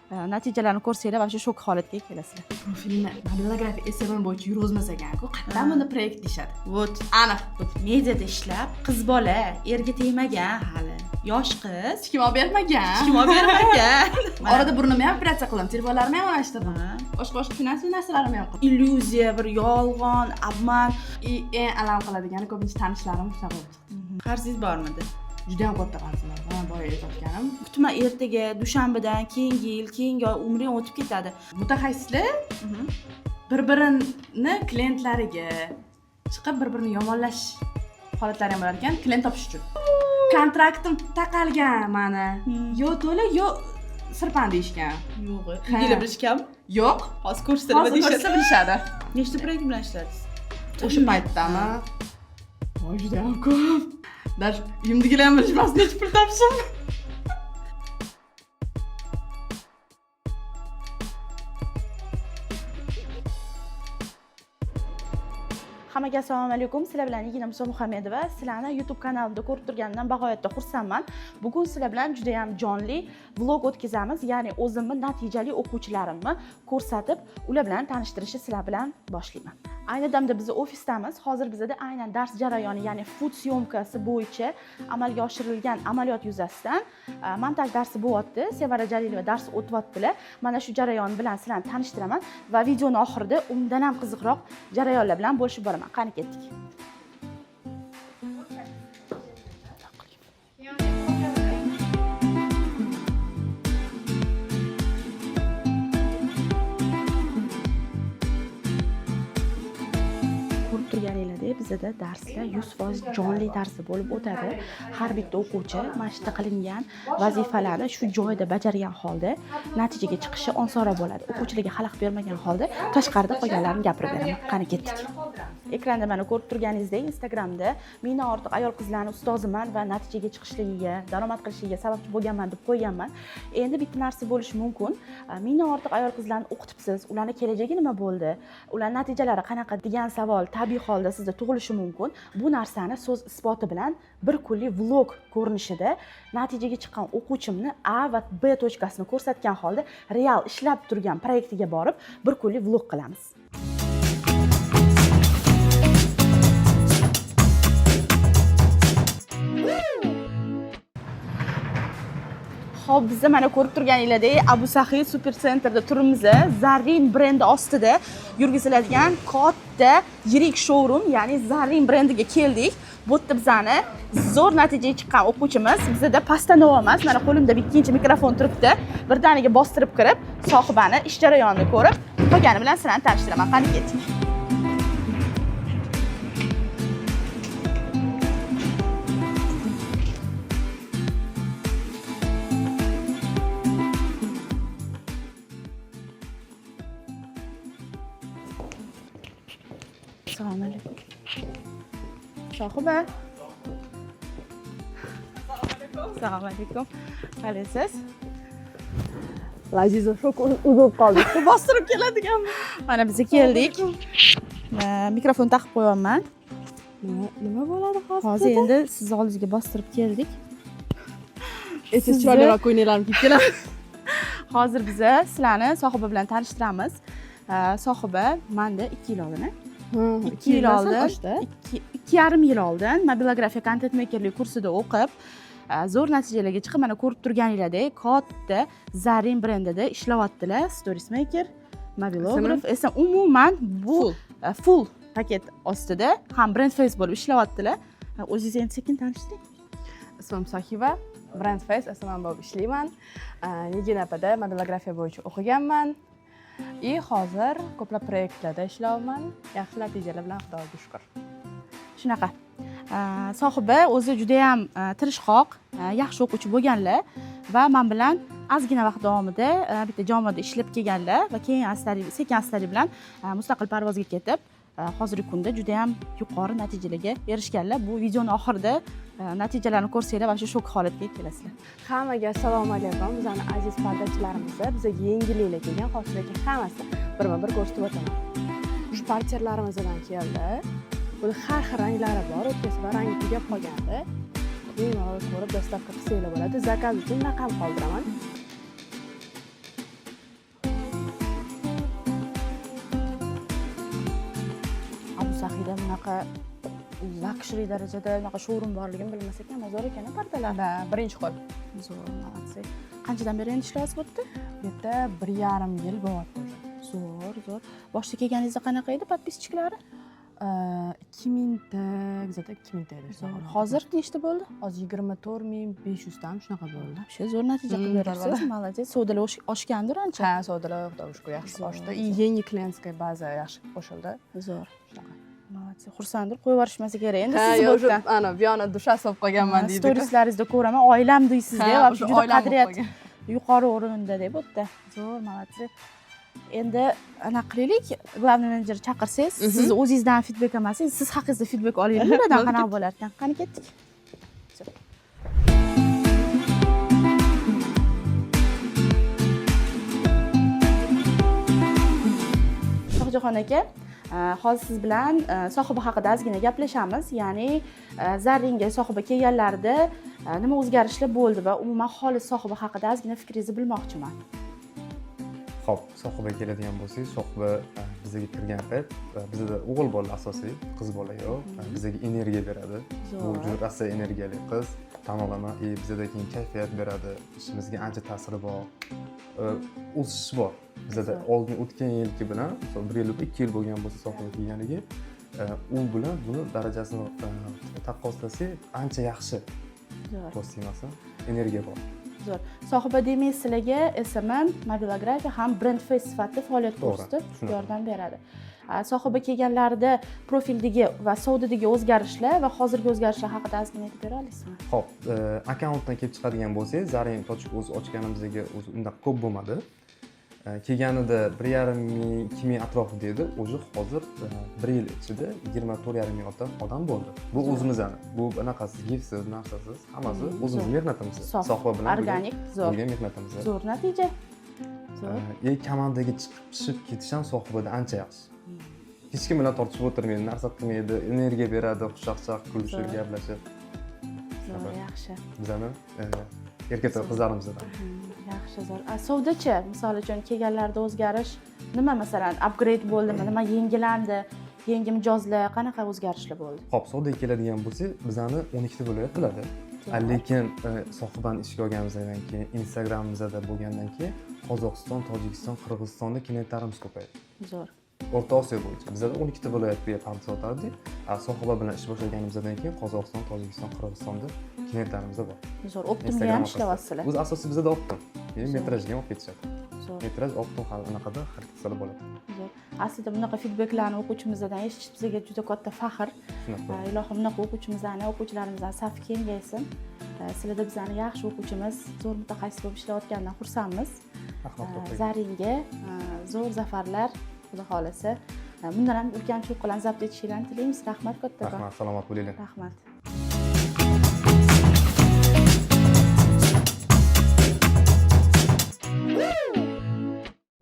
Natijalarni ko'rsanglar, вообще shok holatga kelasizlar. Profilni mobilografiya SMM bo'yicha yurg'izmas ekan-ku, qayerdan buni proyekt deyishadi. Вот. Aniq. Mediada ishlab, qiz bola, erga tegmagan hali. Yosh qiz. Hech kim olib bermagan. Hech kim olib bermagan. Orada burnimni ham operatsiya qildim, telefonlarimni ham almashtirdim. Ha. Boshqa boshqa finansiy narsalarimni ham qildim. Illyuziya, bir yolg'on, обман. И eng alam qiladigani, ko'pincha tanishlarim shunaqa bo'lib chiqdi. Qarzingiz bormidi? Juda ham katta qarzim bor. Mana boya aytayotganim. Kutma ertaga, dushanbadan keyingi yil, keyingi oy umring o'tib ketadi. Mutaxassislar bir-birini klientlariga chiqib bir-birini yomonlash holatlari ham bo'lar ekan, klient topish uchun. Kontraktim taqalgan mani. Yo to'la, yo sirpan deyishgan. Yo'q. Ha. Uydagilar bilishganmi? Yo'q. Hozir ko'rsatib Hozir ko'rsa bilishadi. Nechta proyekt bilan ishladingiz? O'sha paytdami? Voy, juda ham ko'p. Даже uyimdagilar ham bilishmas necha pul topishim. Hammaga assalomu alaykum. Sizlar bilan Nigina Muhammedova. Sizlarni YouTube kanalimda ko'rib turganimdan bag'oyatda xursandman. Bugun sizlar bilan juda ham jonli vlog o'tkazamiz. Ya'ni o'zimni natijali o'quvchilarimni ko'rsatib, ular bilan tanishtirishni sizlar bilan boshlayman. Ayni damda biz ofisdamiz. Hozir bizada aynan dars jarayoni, ya'ni food syomkasi bo'yicha amalga oshirilgan amaliyot yuzasidan montaj darsi bo'lyapti. Sevara Jalilova dars o'tyaptilar. Mana shu jarayon bilan sizlarni tanishtiraman va videoni oxirida undan ham qiziqroq jarayonlar bilan bo'lishib boraman. Qani ketdik. Ko'rib turganinglardek, bizada darslar 100% jonli tarzda bo'lib o'tadi. Har bitta o'quvchi mana shu yerda qilingan vazifalarni shu joyda bajargan holda natijaga chiqishi osonroq bo'ladi. O'quvchilarga xalaqit bermagan holda tashqarida qolganlarini gapirib beraman. Qani ketdik. Ekranda mana ko'rib turganingizdek, Instagramda mingdan ortiq ayol qizlarni ustoziman va natijaga chiqishligiga, daromad qilishiga sababchi bo'lganman deb qo'yganman. Endi bitta narsa bo'lishi mumkin. Mingdan ortiq ayol qizlarni o'qitibsiz, ularning kelajagi nima bo'ldi, ularning natijalari qanaqa degan savol tabiiy holda sizda tug'ilishi mumkin. Bu narsani so'z isboti bilan bir kunlik vlog ko'rinishida natijaga chiqqan o'quvchimni A va B tochkasini ko'rsatgan holda real ishlab turgan proyektiga borib bir kunlik vlog qilamiz. Xo'p, biza mana ko'rib turganinglardek Abu Saxiy Super Centerda turibmiz. Zarrin brendi ostida yurgiziladigan katta yirik showroom, ya'ni Zarrin brendiga keldik. Bu yerda bizani zo'r natijaga chiqqan o'quvchimiz, bizada постанова emas, mana qo'limda ikkinchi mikrofon turibdi. Birdaniga bostirib kirib, sohibani ish jarayonini ko'rib, qolgani bilan sizlarni tanishtiraman. Qani ketdik. Assalomu alaykum. Sohiba. Assalomu alaykum. Qalaysiz? Laziza shok uzilib qoldi. Bostirib keladigan. Mana biz keldik. Mikrofon taqib qo'yapman. Nima bo'ladi hozir? Hozir endi sizni oldingizga bostirib keldik. Siz chiroyliroq ko'ylaklarni kiyib kelamiz. Hozir biza sizlarni sohiba bilan tanishtiramiz. Sohiba manda 2 yil oldin, 2 yil oldin, 2,5 yil oldin mobilografiya content makerlik kursida o'qib, zo'r natijalarga chiqib, mana ko'rib turganinglardek katta Zarrin brendida ishlayaptilar. Stories maker, mobilograf, esa umuman bu full paket ostida ham brand face bo'lib ishlayaptilar. O'zingizni endi sekin tanishtiring. Ismim Sohiba, Brand Face SMM bo'lib ishlayman. Nigina opada mobilografiya bo'yicha o'qiganman. И hozir ko'plab proyektlarda ishlayapman. Yaxshi natijalar bilan, Xudoga shukr. Shunaqa. Sohiba o'zi juda ham tirishqoq, yaxshi o'quvchi bo'lganlar va men bilan ozgina vaqt davomida bitta jamoada ishlab kelganlar va keyin sekin astalik bilan mustaqil parvozga ketib, hozirgi kunda juda ham yuqori natijalarga erishganlar. Bu videoni oxirida natijalarni ko'rsanglar, вообще shok holatga kelasizlar. Hammaga assalomu alaykum. Bizani aziz pardachilarimiz, bizga yengilliklar kelgan. Hozir sizlarga hammasini birma-bir ko'rsatib o'taman. Shu partiyalarimizdan keldi. Buni har xil ranglari bor. O'tgan safar rangi tugab qolgandi. Bemalol ko'rib dostavka qilsanglar bo'ladi. Zakaz uchun raqam qoldiraman. Toshkentda bunaqa luxury darajada bunaqa showroom borligini bilmas ekanman. Zo'r ekan pardalar. Да, birinchi qo'l. Zo'r, молодцы. Qanchadan beri endi ishlayapsiz bu yerda? Bu yerda 1,5 yil bo'lyapti уже. Zo'r, zo'r. Boshida kelganingizda qanaqa edi подписчиklari? 2000 ta, где-то 2000 ta edi. Zo'r. Hozir nechta bo'ldi? Hozir 24 500 tami, shunaqa bo'ldi. Вообще zo'r natija qilib beribsiz. Молодец. Savdolar oshgandir ancha. Ha, savdolar, xudoga shukur, yaxshi Zo'r, oshdi. И yangi клиентская baza yaxshi qo'shildi. Zo'r. Shunaqa. Молодцы. Xursanddir, qo'yib yuborishmasa kerak endi Ha, sizni yo, bu o'sha yerdan. Ana bu yoqni душа si bo'lib qolganman deydi. Storieslaringizda ko'raman, oilam deysizda, Ha, вообще o'sha juda oilam bo'lib qadriyat qolgan. yuqori o'rinda deb bu yerda. Zo'r, молодцы. Endi anaqa qilaylik, главный menejer chaqirsangiz, siz o'zingizdan feedback emas, siz haqingizda feedback olaylik, ulardan qanaqa bo'lar ekan. Qani, ketdik. Всё. Shohjahon aka, hozir siz bilan sohiba haqida ozgina gaplashamiz. Ya'ni Zarringa sohiba kelganlarida nima o'zgarishlar bo'ldi va umuman xolis sohiba haqida ozgina fikringizni bilmoqchiman. Ho'p, sohibaga keladigan bo'lsak, sohiba bizaga kirgan payt bizada o'g'il bola asosiy, qiz bola yo'q. Bizaga energiya beradi. Bu juda rosa energiyali qiz, tan olaman. И bizada keyin kayfiyat beradi, ishimizga ancha ta'siri bor. O'sish bor bizada. Oldin, o'tgan yilgi bilan, misol, bir yil, 2 yil bo'lgan bo'lsa sohiba kelganligi, u bilan buni darajasini taqqoslasak, ancha yaxshi. Ko'z tegmasin, energiya bor. Zo'r. Sohiba, demak, sizlarga SMM, mobilografiya ham brand face sifatida faoliyat To'g'ri, ko'rsatib shunaqa. yordam beradi. Sohiba kelganlarida profildagi va savdodagi o'zgarishlar va hozirgi o'zgarishlar haqida ozgina aytib bera olasizmi? Ho'p, akkauntdan kelib chiqadigan bo'lsak, zarin.uz ochganimizga o'zi undan ko'p bo'lmadi. Kelganida 1,5 ming, 2 ming atrofida edi. Уже hozir bir yil ichida 24,5 ming odam bo'ldi. Bu o'zimizni, bu anaqasiz, gifsiz, narsasiz, hammasi o'zimizni mehnatimiz. Sof, Sohiba bilan bo'lgan organik, zo'r. bo'lgan mehnatimiz. Zo'r natija. Zo'r. И komandaga chiqib pishib ketish ham sohibada ancha yaxshi. Hech kim bilan tortishib o'tirmaydi, narsa qilmaydi, energiya beradi, xushchaqchaq, kulishib, gaplashib. Zo'r, Shunaqa. yaxshi. Bizani erkatoy qizlarimizdan. Yaxshi, zo'r. A savdochi, misol uchun, kelganlarida o'zgarish nima, masalan, upgrade bo'ldimi, nima yangilandi, yangi mijozlar, qanaqa o'zgarishlar bo'ldi? Ho'p, savdoga keladigan bo'lsak, bizani 12 ta viloyat biladi. Lekin sohibani ishga olganimizdan keyin, Instagramimizda bo'lgandan keyin Qozog'iston, Tojikiston, Qirg'izistonda klientlarimiz ko'paydi. O'rta Osiyo bo'yicha bizada 12 ta viloyatga parda sotardik. Sohiba bilan ish boshlaganimizdan keyin Qozog'iston, Tojikiston, Qirg'izistonda klientlarimiz bor. Zo'r. Оптом ga Instagram ham orqasida. ishlayapsizlar. O'zi asosiy bizada оптом. Keyin metrajga ham olib ketishadi. Metraj, оптом hali anaqada harakat qilsa bo'ladi. Zo'r. Aslida bunaqa feedbacklarni o'quvchimizdan eshitish bizga juda katta faxr. Shunaqa. Ilohim bunaqa o'quvchimizni, o'quvchilarimizni safi kengaysin. Sizlarda bizani yaxshi o'quvchimiz, zo'r mutaxassis bo'lib ishlayotganidan xursandmiz. Rahmat ko'paygan. Zaringa zo'r zafarlar, xudo xohlasa. Bundan ham ulkan cho'qqilarni zabt etishinglarni tilaymiz. Rahmat kattakon. Rahmat, salomat bo'linglar. Rahmat.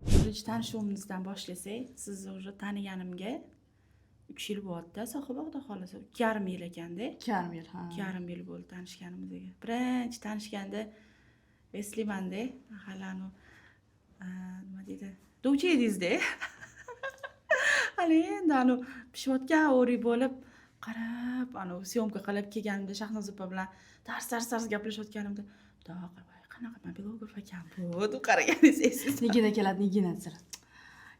Birinchi tanishuvimizdan boshlasak, sizni уже taniganimga 3 yil bo'lyapti, sohiba, xudo xohlasa 2,5 yil ekanda. 2,5 yil, ha. 2,5 yil bo'ldi tanishganimizga. Birinchi tanishganda eslaymanda, hali anavi nima deydi, dovcha edingizda, hali endi anavi pishayotgan o'rik bo'lib, qarab, anavi съёмка qilib kelganimda, Shahnoz opa bilan tars tars tars gaplashayotganimda, xudo, voy, qanaqa mobilograf ekan bu deb qaraganingiz esingizda. Nigina keladi, Nigina desam,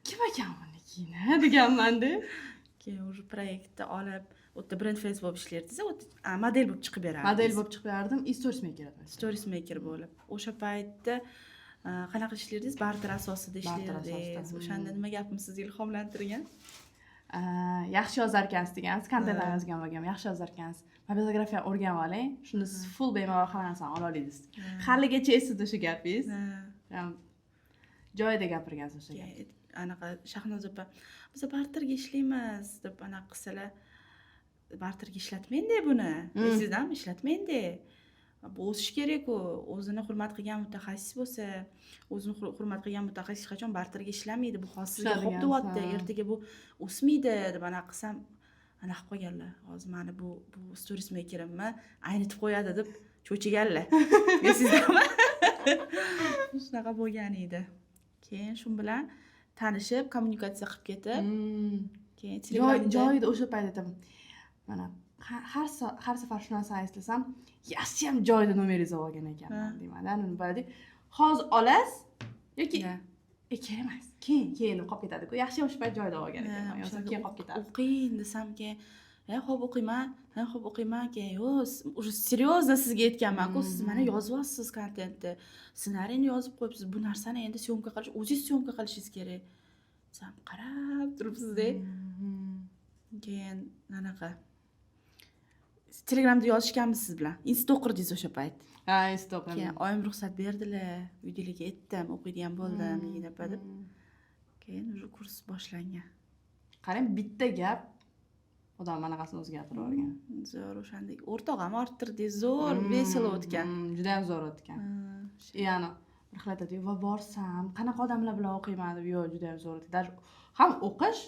kim ekan bu Nigina deganmanda. Keyin уже proyektni olib, u yerda brand face bo'lib ishlardingiz, u yerda model bo'lib chiqib berardingiz. Model bo'lib chiqib berardim и stories maker edim. Stories maker bo'lib. O'sha paytda qanaqa ishlardingiz? Barter asosida Barter ishlardingiz. asosida. O'shanda nima gapim sizni ilhomlantirgan? Yaxshi yozar ekansiz degansiz, kontentlarni yozgan bo'lganman, yaxshi yozar ekansiz, mobilografiya o'rganib oling, shunda siz full bemalol hamma narsani ola olasiz. Haligacha esimda shu gapingiz. Prям joyida gapirgansiz o'sha gapni. Keyin anaqa Shahnoz opa, biz barterga ishlaymiz deb anaqa qilsalar, barterga ishlatmangda buni. Esingizdami? Ishlatmangda, bu o'sish kerakku, o'zini hurmat qilgan mutaxassis bo'lsa, o'zini hurmat qilgan mutaxassis hech qachon barterga ishlamaydi, bu hozir sizga xo'p Ishladigan, deyapti, ha. ertaga bu o'smaydi deb anaqa qilsam, anaqa qilib qolganlar, hozir mani bu stories makerimni aynitib qo'yadi deb cho'chiganlar. Esingizdami? Shunaqa bo'lgan edi. Keyin shu bilan tanishib, kommunikatsiya qilib ketib. Keyin Joy Telegramda joyida o'sha payt aytaman, mana har safar shu narsani eslasam, yaxshiyam joyida nomeringizni olgan ekanman deyman. Nima bo'ladi, hozir olasiz yoki kerak emas, keyin keyin deb qolib ketadiku. Yaxshiyam o'sha payt joyida olgan ekanman, yo'qsa o'shanda keyin qolib ketadi. O'qing desam, keyin ho'p o'qiyman, ha, ho'p o'qiyman. Keyin yo'q, уже серьезно sizga aytganmanku, siz mana yozyapsiz kontentni, ssenariyni yozib qo'yibsiz, bu narsani endi съёмка qilish, o'zingiz съёмка qilishingiz kerak desam, qarab turibsizda. Keyin anaqa Telegramda yozishganmiz siz bilan, insta o'qirdingiz o'sha payt. Ha, insta. Keyin oyim ruxsat berdilar, uydagilarga aytdim, o'qiydigan bo'ldim, Nigina opa, deb. Keyin уже kurs boshlangan. Qarang, bitta gap odam anaqasini o'zgartirib yuborgan. Zo'r, o'shanda o'rtoq ham orttirdingiz, zo'r, весело o'tgan. Judayam zo'r o'tgan. Ya'ni bir xil aytadiyu, va borsam qanaqa odamlar bilan o'qiyman deb. Yo'q, judayam zo'r o'tdi, даже ham o'qish,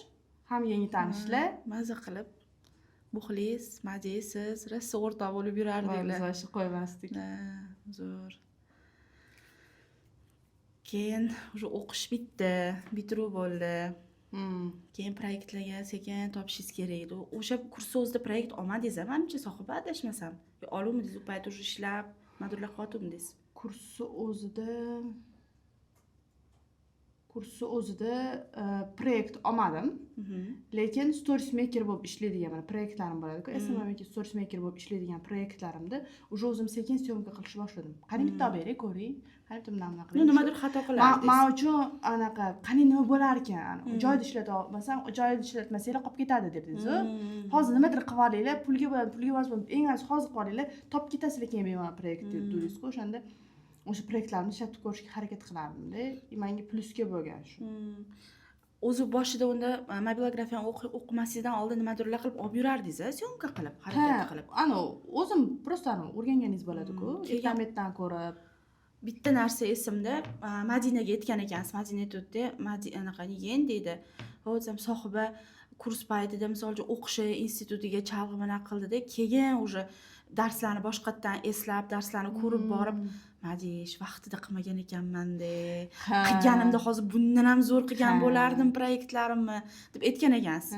ham yangi tanishlar. Maza qilib, muxlis, madiysiz rosa o'rtoq bo'lib Voy, biz yurardiklar. вообще qo'ymasdik. Ha, zo'r. Keyin уже o'qish bitdi, bitiruv bo'ldi. Keyin proyektlarga sekin topishingiz kerak edi. O'sha kursni o'zida proyekt olmadingiz a, manimcha, Sohiba, adashmasam. Yo, oluvmidingiz u payt, уже ishlab nimadirlar qilyotgandingiz? Kursni o'zida proyekt olmadim, lekin stories maker bo'lib ishlaydigan mana proyektlarim bo'ladiku, SMM yoki stories maker bo'lib ishlaydigan proyektlarimni уже o'zim sekin съёмка qilishni boshladim. Qani, bitta olib bering, ko'ring, qani, bitta bunaqa bunaqa Ну, qiling. Nimadir xato qilardingiz. Man uchun anaqa, qani, nima bo'larkan, joyida ishlata olmasam, joyida ishlatmasanglar qolib ketadi debdingizu. Hozir nimadir qilib olinglar, pulga bo'ladi, pulga emas, eng aziz hozir qilib olinglar, topib ketasizlar keyin bemalol proyekt dedingizku. O'shanda o'sha proyektlarni ishlatib ko'rishga harakat qilardimda и manga plyusga bo'lgan shu. O'zi boshida unda mobilografiyani o'qimasingizdan oldin nimadirlar qilib olib yurardingiz a, съёмка qilib, harakat qilib. Anavi o'zim просто anavi o'rganganingiz bo'ladiku, ertan ko'rib. Bitta narsa esimda, Madinaga aytgan ekansiz, Madina aytuvdida, anaqa, Nigin deydi, hop desam, Sohiba kurs paytida, misol uchun, o'qishi institutiga chalg'ib anaqa qildida, keyin уже darslarni boshqatdan eslab, darslarni ko'rib borib, madish, vaqtida qilmagan ekanmanda, qilganimda hozir bundan ham zo'r qilgan bo'lardim proyektlarimni, deb aytgan ekansiz.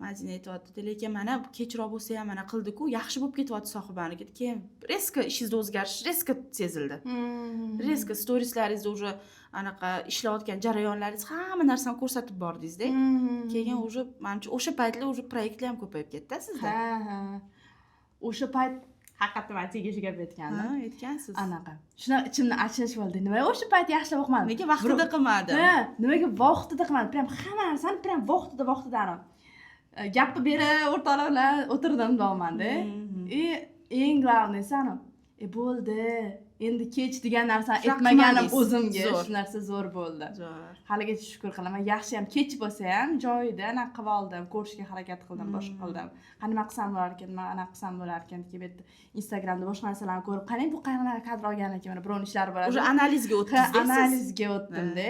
Madina aytyapti, lekin mana kechroq bo'lsa ham mana qildiku, yaxshi bo'lib ketyapti Sohibaniki. Keyin резко ishingizda o'zgarish резко sezildi, резко storieslaringizda уже anaqa ishlayotgan jarayonlaringiz, hamma narsani ko'rsatib bordingizda. Keyin уже, manimcha, o'sha paytlar уже proyektlar ham ko'payib ketdi sizda. Ha, o'sha payt haqiqatdan man shu gap aytgandim. Ha, aytgansiz. Anaqa shunaqa ichimda achinish bo'ldi, nimaga o'sha payt yaxshilab o'qimadim? Nega vaqtida qilmadim? Ha, nimaga vaqtida qilmadim, прям hamma narsani прям vaqtida vaqtida anavi gapni berib, o'rtoqlar bilan o'tirdim deyapmanda. И eng главный si anavi bo'ldi, endi kech degan narsani Shunaqa aytmaganim qilmadingiz. o'zimga. Zo'r. Shu narsa zo'r bo'ldi. Zo'r. Haligacha shukur qilaman, yaxshiyam kech bo'lsa ham joyida anaqa qilib oldim, ko'rishga harakat qildim, boshqa qildim, qani, nima qilsam bo'larkan, nima anaqa qilsam bo'larkan deb yerda Instagramda boshqa narsalarni ko'rib, qarang, bu qanaqa kadr olgan ekan, mana birovni ishlari bo'ladi. Уже analizga ha, o'tdingiz. Analizga o'tdimda.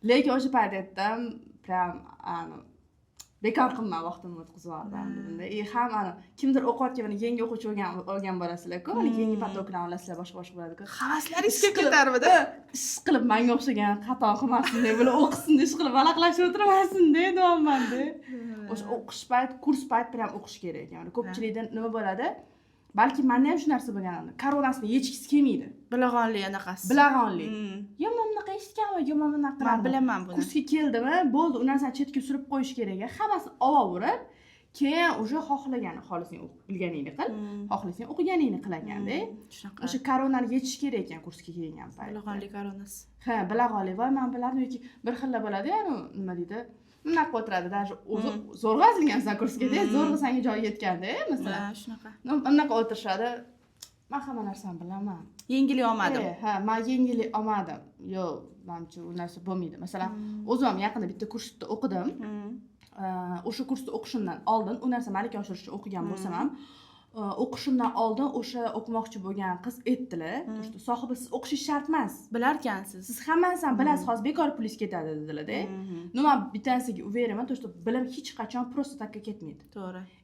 Lekin o'sha payt aytdim, прям bekor qilma, vaqtimni o'tkazib yubordim dedimda. И ham kimdir o'qiyotgan, mana yangi o'quvchi olgan bo'lasizlar-ku, mana yangi поток larni olasizlar, boshqa boshqa bo'ladiku. Havaslaringiz kelib ketarmidi? Ish qilib manga o'xshagan xato qilmasin deb, bular o'qisin deb, ish qilib valaqlashib o'tirmasin deb deyapmanda. O'sha o'qish payt, kurs payt прям o'qish kerak ekan. Ko'pchilikda nima bo'ladi, balki manda ham shu narsa bo'lgan, koronasini yechgisi kelmaydi. Bilag'onli anaqasi. Bilag'onli. Yo man bunaqa eshitganman, yo man bunaqa Man qilardim. bilaman buni. Kursga keldimi, bo'ldi, u narsani chetga surib qo'yish kerak ekan, hammasini olaverib, keyin уже xohlagani, xohlasang o'qib bilganingni qil, xohlasang o'qiganingni qilaganda. Shunaqa. O'sha koronani yechish kerak ekan kursga kelgan paytda. Bilag'onli koronasi. Ha, bilag'onli. Voy, man bilardim yoki bir xillar bo'ladi, nima deydi, bunaqa qilib o'tiradi, даже o'zi zo'rg'a osilgansan kursgada, zo'rg'a sanga joy yetganda, masalan. Ha, shunaqa. Bunaqa o'tirishadi, man hamma narsani bilaman. Yengillik olmadim. Ha, man yengillik olmadim. Yo'q, manimcha u narsa bo'lmaydi. Masalan, o'zim ham yaqinda bitta kursda o'qidim. O'sha kursda o'qishimdan oldin u narsa malaka oshirish uchun o'qigan bo'lsam ham. O'qishimdan oldin o'sha o'qimoqchi bo'lgan qiz aytdilar, что Sohiba, siz o'qishingiz shart emas, Bilarkansiz. Siz hammasini bilasiz, hozir bekor pulingiz ketadi, dedilarda. Ну, man bitta narsaga уверен man, то что bilim hech qachon просто так ketmaydi.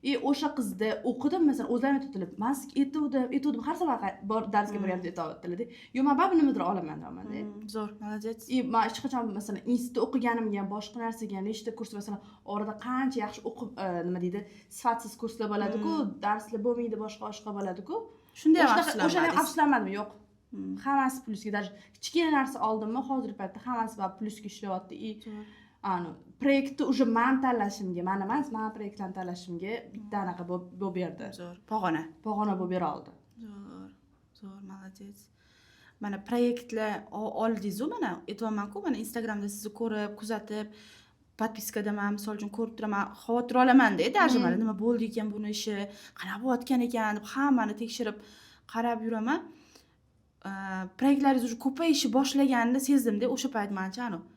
И o'sha qizda o'qidim, masalan, o'zlari aytdilar, man sizga aytuvdim, aytuvdim, har safar bor darsga boryapti, aytyaptilarda, yo'q, man baribir nimadir olaman, deyapmanda. Zo'r, молодец. И man hech qachon, masalan, institutda o'qiganimga ham, boshqa narsaga ham, nechta kurs, masalan, orada qancha yaxshi o'qib, nima deydi, sifatsiz kurslar bo'ladiku, darslar bo'lmaydi, boshqa boshqa bo'ladiku. Shunday ham O'shanaqa o'shani ham afsuslanmadingiz? Afsuslanmadim, yo'q. Hammasi plyusga, даже kichkina narsa oldimmi, hozirgi paytda hammasi baribir plyusga ishlayapti. И anu proyektni уже man tanlashimga, man emas, man proyektlarni tanlashimga bitta anaqa bo'lib berdi. Zo'r pog'ona. Pog'ona bo'lib bera oldi. Zo'r, zo'r, молодец. Mana, proyektlar oldingizu, mana, aytyapmanku, mana, Instagramda sizni ko'rib, kuzatib, подписка daman, misol uchun, ko'rib turaman, xavotir olamanda, даже mana, nima bo'ldi ekan, buni ishi qanaqa bo'layotgan ekan, deb hammani tekshirib, qarab yuraman. Proyektlaringiz уже ko'payishni boshlaganini sezdimda o'sha payt. Mancha, anavi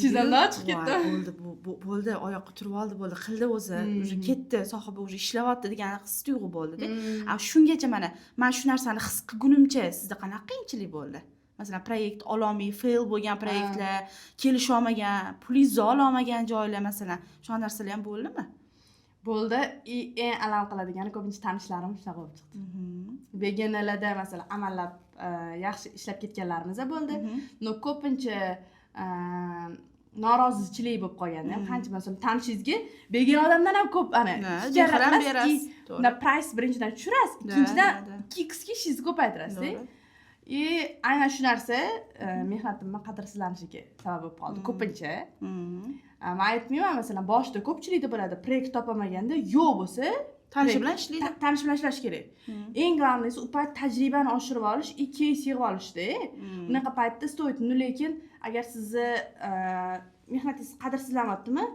Chizamdan chiqib ketdi. Voy, bo'ldi, bu bo'ldi, oyoqqa turib oldi, bo'ldi, qildi o'zi, уже ketdi sohibi, уже ishlayapti degan his tuyg'u bo'ldida. A shungacha, mana, man shu narsani his qilgunimcha sizda qanaqa qiyinchilik bo'ldi? Masalan, proyekt ololmay fail bo'lgan proyektlar, kelisholmagan, pulingizni ololmagan joylar, masalan, shunaqa narsalar ham bo'ldimi? Bo'ldi. И eng alam qiladigani, ko'pincha tanishlarim shunaqa bo'lib chiqdi. Begonalarda, masalan, amallab yaxshi ishlab ketganlarimiz ham bo'ldi, но ko'pincha norozichilik bo'lib qolganda ham qancha, masalan, tanishingizga begona odamdan ham ko'p ana Sehr ham qilasiz. Berasiz. И unda price birinchidan tushirasiz, ikkinchidan 2 xga ishingizni ko'paytirasiz. И aynan shu narsa mehnatimni qadrsizlanishiga sabab bo'lib qoldi ko'pincha. Man aytmayman, masalan, boshida ko'pchilikda bo'ladi, proyekt topolmaganda, yo'q bo'lsa, Tanishi bilan ishlaydi. Tanish bilan ishlash kerak. Eng главный si, u payt tajribani oshirib olish и кейс yig'ib olishda. Unaqa paytda стоит, но lekin agar sizni mehnatingiz qadrsizlanyaptimi,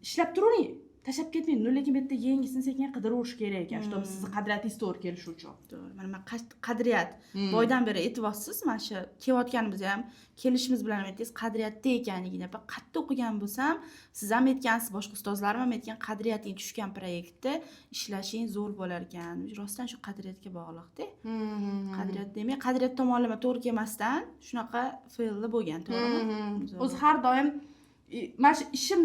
ishlab turavering, tashlab ketmang, но lekin bu yerda yangisini sekin qidiraverish kerak ekan, чтобы sizni qadriyatingiz to'g'ri kelishi uchun. To'g'ri, mana, man qadriyat boydan beri aytyapsiz, mana shu kelayotganimizda ham, kelishimiz bilan ham aytdingiz qadriyatda ekanligini. Qayerda o'qigan bo'lsam, siz ham aytgansiz, boshqa ustozlarim ham aytgan, qadriyating tushgan proyektda ishlashing zo'r bo'lar ekan. Rostdan shu qadriyatga bog'liqda. Qadriyat, demak, qadriyat tomonlama to'g'ri kelmasdan shunaqa failli bo'lgan, to'g'rimi? Zo'r. O'zi har doim mana shu ishim,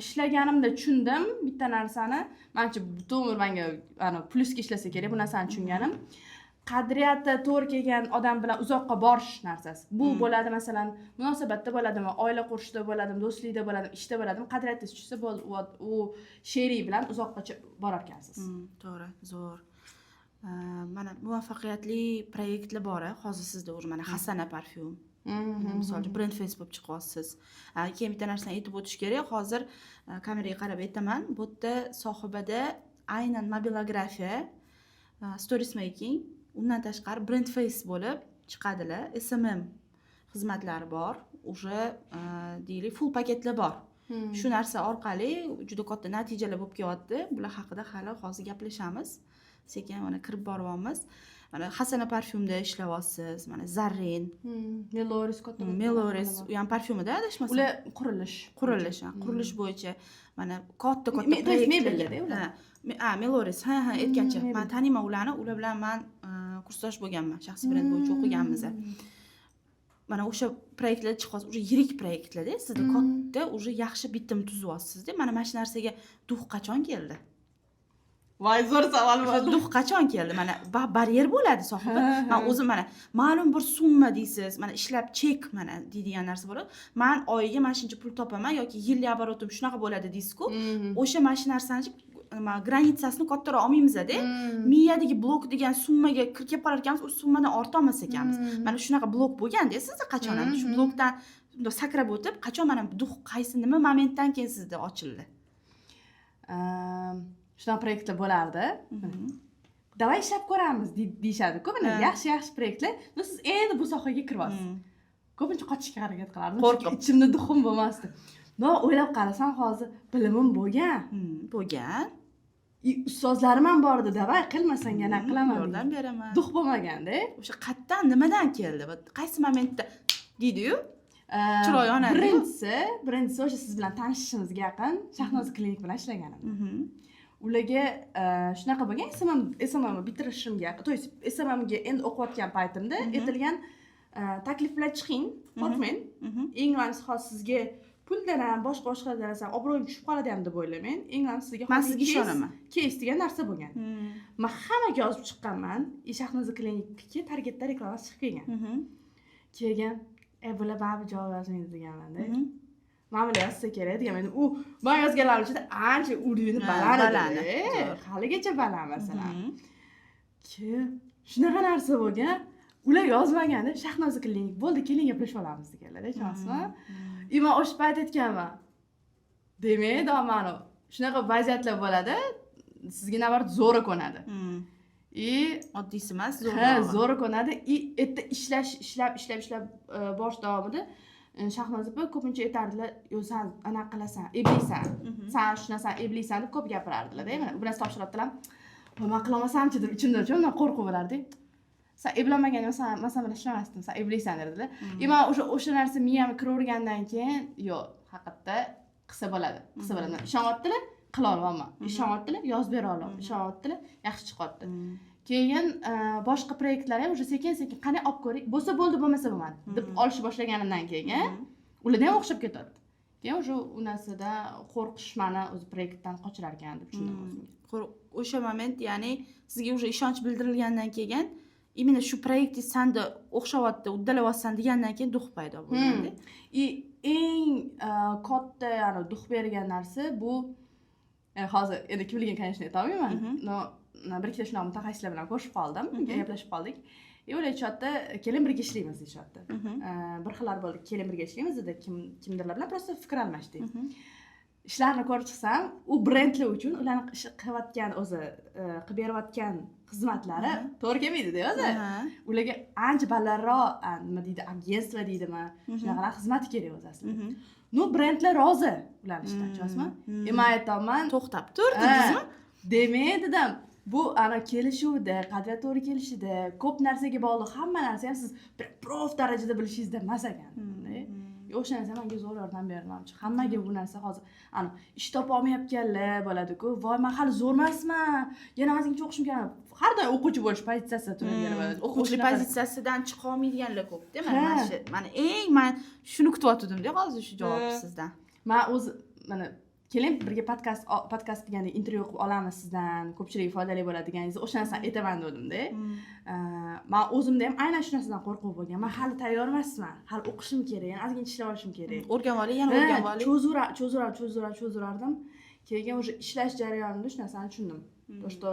ishlaganimda tushundim bitta narsani. Manimcha, butun umr manga ana plyusga ishlasa kerak bu narsani tushunganim: qadriyati to'g'ri kelgan odam bilan uzoqqa borish narsasi bu bo'ladi. Masalan, munosabatda bo'ladimi, oila qurishda bo'ladimi, do'stlikda bo'ladimi, ishda bo'ladimi, qadriyatingiz tushsa bo'ldi, u sherik bilan uzoqqacha borarkansiz. To'g'ri, zo'r. Mana, muvaffaqiyatli proyektlar bor a hozir sizda уже, mana, Hasana parfyum, misol uchun, brend face bo'lib chiqyapsiz. Keyin bitta narsani aytib o'tish kerak, hozir kameraga qarab aytaman, bu yerda sohibada aynan mobilografiya, stories making, undan tashqari brand face bo'lib chiqadilar, SMM xizmatlari bor, уже deylik, full paketlar bor. Shu narsa orqali juda katta natijalar bo'lib kelyapti. Bular haqida hali hozir gaplashamiz, sekin mana kirib boryapmiz. Mana, Hasana parfyumda ishlayapsiz, mana, Zarrin. Meloris katta. Meloris, u ham parfyumida, adashmasam. Ular qurilish. Qurilish, ha, qurilish bo'yicha mana katta katta То есть proyektlarga- mebelda ular? Ha, Meloris, ha, aytgancha, Mebel. Man taniyman ularni, ular bilan man kursdosh bo'lganman, shaxsiy brend bo'yicha o'qiganmiz. Mana, o'sha proyektlar chiqyapsiz, уже yirik proyektlarda sizda, katta, уже yaxshi bitim tuzyapsizda. Mana shu narsaga дух qachon keldi? Voy, zo'r savol O'sha bo'ldi. Дух qachon keldi? Mana, baryer bo'ladi, sohiba. Man o'zim, mana, ma'lum bir summa deysiz, mana, ishlab chek, mana, deydigan narsa bo'ladi, man oyiga mana shuncha pul topaman yoki yillik оборот im shunaqa bo'ladi deysizku. O'sha mana shu narsani nima, граница sini kattaroq olmaymizda, miyadagi blok degan summaga kirib kelib qolar ekanmiz, u summadan ortolmas ekanmiz. Mana shunaqa blok bo'lganda sizda qachon ham shu blokdan bundoq sakrab o'tib, qachon, mana, дух qaysi, nima momentdan keyin sizda ochildi? Shunaqa proyektlar bo'lardi, давай ishlab ko'ramiz deyishadi-ku, mana, yaxshi yaxshi proyektlar, но siz endi bu sohaga kiryapsiz. Ko'pincha qochishga harakat qilardim. Qo'rqib. Chunki ichimda дух im bo'lmasdi. Но o'ylab qarasam, hozir bilimim bo'lgan. Bo'lgan. И ustozlarim ham bor edi, давай qilmasang yana qilaman Yordam degan. beraman. Дух bo'lmaganda. O'sha qayerdan, nimadan keldi? Вот qaysi momentda deydiyu, chiroy yonadi-yu. Birinchisi o'sha siz bilan tanishishimizga yaqin Shahnoza klinik bilan ishlaganimda. Ularga shunaqa bo'lgan, SMM bitirishimga, то есть SMMga endi o'qiyotgan paytimda aytilgan taklif bilan chiqing, qo'rqmang. Eng главный, hozir sizga puldan ham, boshqa boshqa narsa, obro'yim tushib qoladi ham deb o'ylamang. Eng главный, sizga Man hozir sizga ishonaman. Кейс degan narsa bo'lgan. Man hammaga yozib chiqqanman и Shahnoza Klinikniki Targetda reklamasi chiqib kelgan. Keyin bular baribir javob yozmaydi deganmanda. Mana bular yozsa kerak deganman. U man yozganlarim ichida ancha уровень i baland Baland, edi. Zo'r. Haligacha baland, masalan. Keyin shunaqa narsa bo'lgan, ular yozmaganda Shahnoza Klinik bo'ldi, keling, gaplashib olamiz deganlar, ishonasizmi? И man o'sha payt aytganman, demak, mani shunaqa vaziyatlar bo'ladi, sizga наоборот zo'ra ko'nadi. И Oddiysi emas, ha, zo'rrog'i. Zo'ra ko'nadi. И erta ishlash, ishlab, ishlab, ishlab, borish davomida Shahnoza opa ko'pincha aytardilar: "Yo, san anaqa qilasan, eblaysan, san shu narsani eblaysan", deb ko'p gapirardilarda. Mana bu narsa topshiryaptilar, "Voy, man qilolmasamchi" deb ichimda undan qo'rquv bo'lardi. "San eplolmagan, man san bilan ishlamasdim, san eblaysan", dedilar. И man o'sha narsa miyamga kiravergandan keyin, yo'q, haqiqatda qilsa bo'ladi, qilsa bo'ladi, ishonyaptilar, qila olyapman, ishonyaptilar, yozib bera olyapman, ishonyaptilar, yaxshi chiqyapti. Keyin boshqa proyektlar ham уже sekin sekin qani, olib ko'ring, bo'lsa bo'ldi, bo'lmasa bo'lmadi deb olishni boshlaganimdan keyin ularda ham o'xshab ketyapti. Keyin уже u narsada qo'rqish mani o'zi proyektdan qochirar ekan deb tushundim o'zimga. O'sha moment, ya'ni sizga уже ishonch bildirilgandan keyin, именно shu proyektingiz sanda o'xshavyapti, uddalayapsan degandan keyin дух paydo bo'lganda. И eng katta, ya'ni дух bergan narsa bu, hozir endi kimligini, конечно, aytolmayman, но bir ikkita shunaqa mutaxassislar bilan ko'rishib qoldim, gaplashib qoldik. И ular aytishyapti: "Keling, birga ishlaymiz", deyishyapti. Bir xillar bo'ldi, "Keling, birga ishlaymiz", dedi. Kimdirlar bilan просто fikr almashdik. Ishlarni ko'rib chiqsam, u brendlar uchun ularni ish qilayotgan, o'zi qilib berayotgan xizmatlari to'g'ri kelmaydida o'zi. Ularga ancha balandroq, nima deydi, агентство deydimi, shunaqalar xizmati kerak o'zi aslida. Ну, brendlar rozi ularni ishidan, tushunasizmi? И man aytyapman: To'xtab tur dedingizmi? Demak, dedim, bu ana kelishuvda, qadriyat to'g'ri kelishida, ko'p narsaga bog'liq. Hamma narsa ham siz bir проф darajada bilishingizda emas ekan. O'sha narsa menga zo'r yordam berdi. Manimcha, hammaga bu narsa hozir ana ish topolmayotganlar bo'ladiku: "Voy, man hali zo'r emasman, yana ozgincha o'qishim kerak", har doim o'quvchi bo'lish pozitsiyasida turadiganlar bo'ladi. O'quvchilik pozitsiyasidan chiqa olmaydiganlar ko'pda. Mana mana shu, mana eng man shuni kutyotgandimda hozir, shu javobni sizdan. Man o'zi mana "Keling, birga podkast deganda intervyu qilib olamiz sizdan, ko'pchilikka foydali bo'ladi" deganingizda o'sha narsani aytaman degandimda. Man o'zimda ham aynan shu narsadan qo'rquv bo'lgan: man hali tayyor emasman, hali o'qishim kerak, yana ozgincha ishlab olishim kerak. O'rganib oling, yana o'rganib oling. Cho'zaverardim, cho'zaverardim, cho'zaverardim. Keyin уже ishlash jarayonida shu narsani tushundim, то что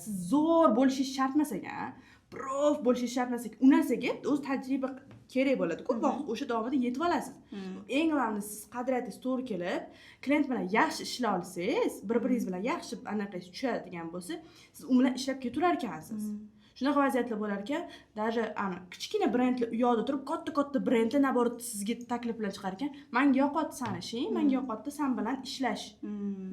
siz zo'r bo'lishingiz shart emas ekan, проф bo'lishingiz shart emas ekan. U narsaga o'zi tajriba kerak bo'ladi, ko'p vaqt, o'sha davomida yetib olasiz. Eng главный, siz qadriyatingiz to'g'ri kelib, klient bilan yaxshi ishlay olsangiz, bir biringiz bilan yaxshi anaqangiz tushadigan bo'lsa, siz u bilan ishlab ketaverar ekansiz. Shunaqa vaziyatlar bo'lar ekan, даже ana kichkina brendlar u yoqda turib, katta katta brendlar наоборот sizga taklif bilan chiqar ekan: "Manga yoqyapti sani ishing, manga yoqyapti san bilan ishlash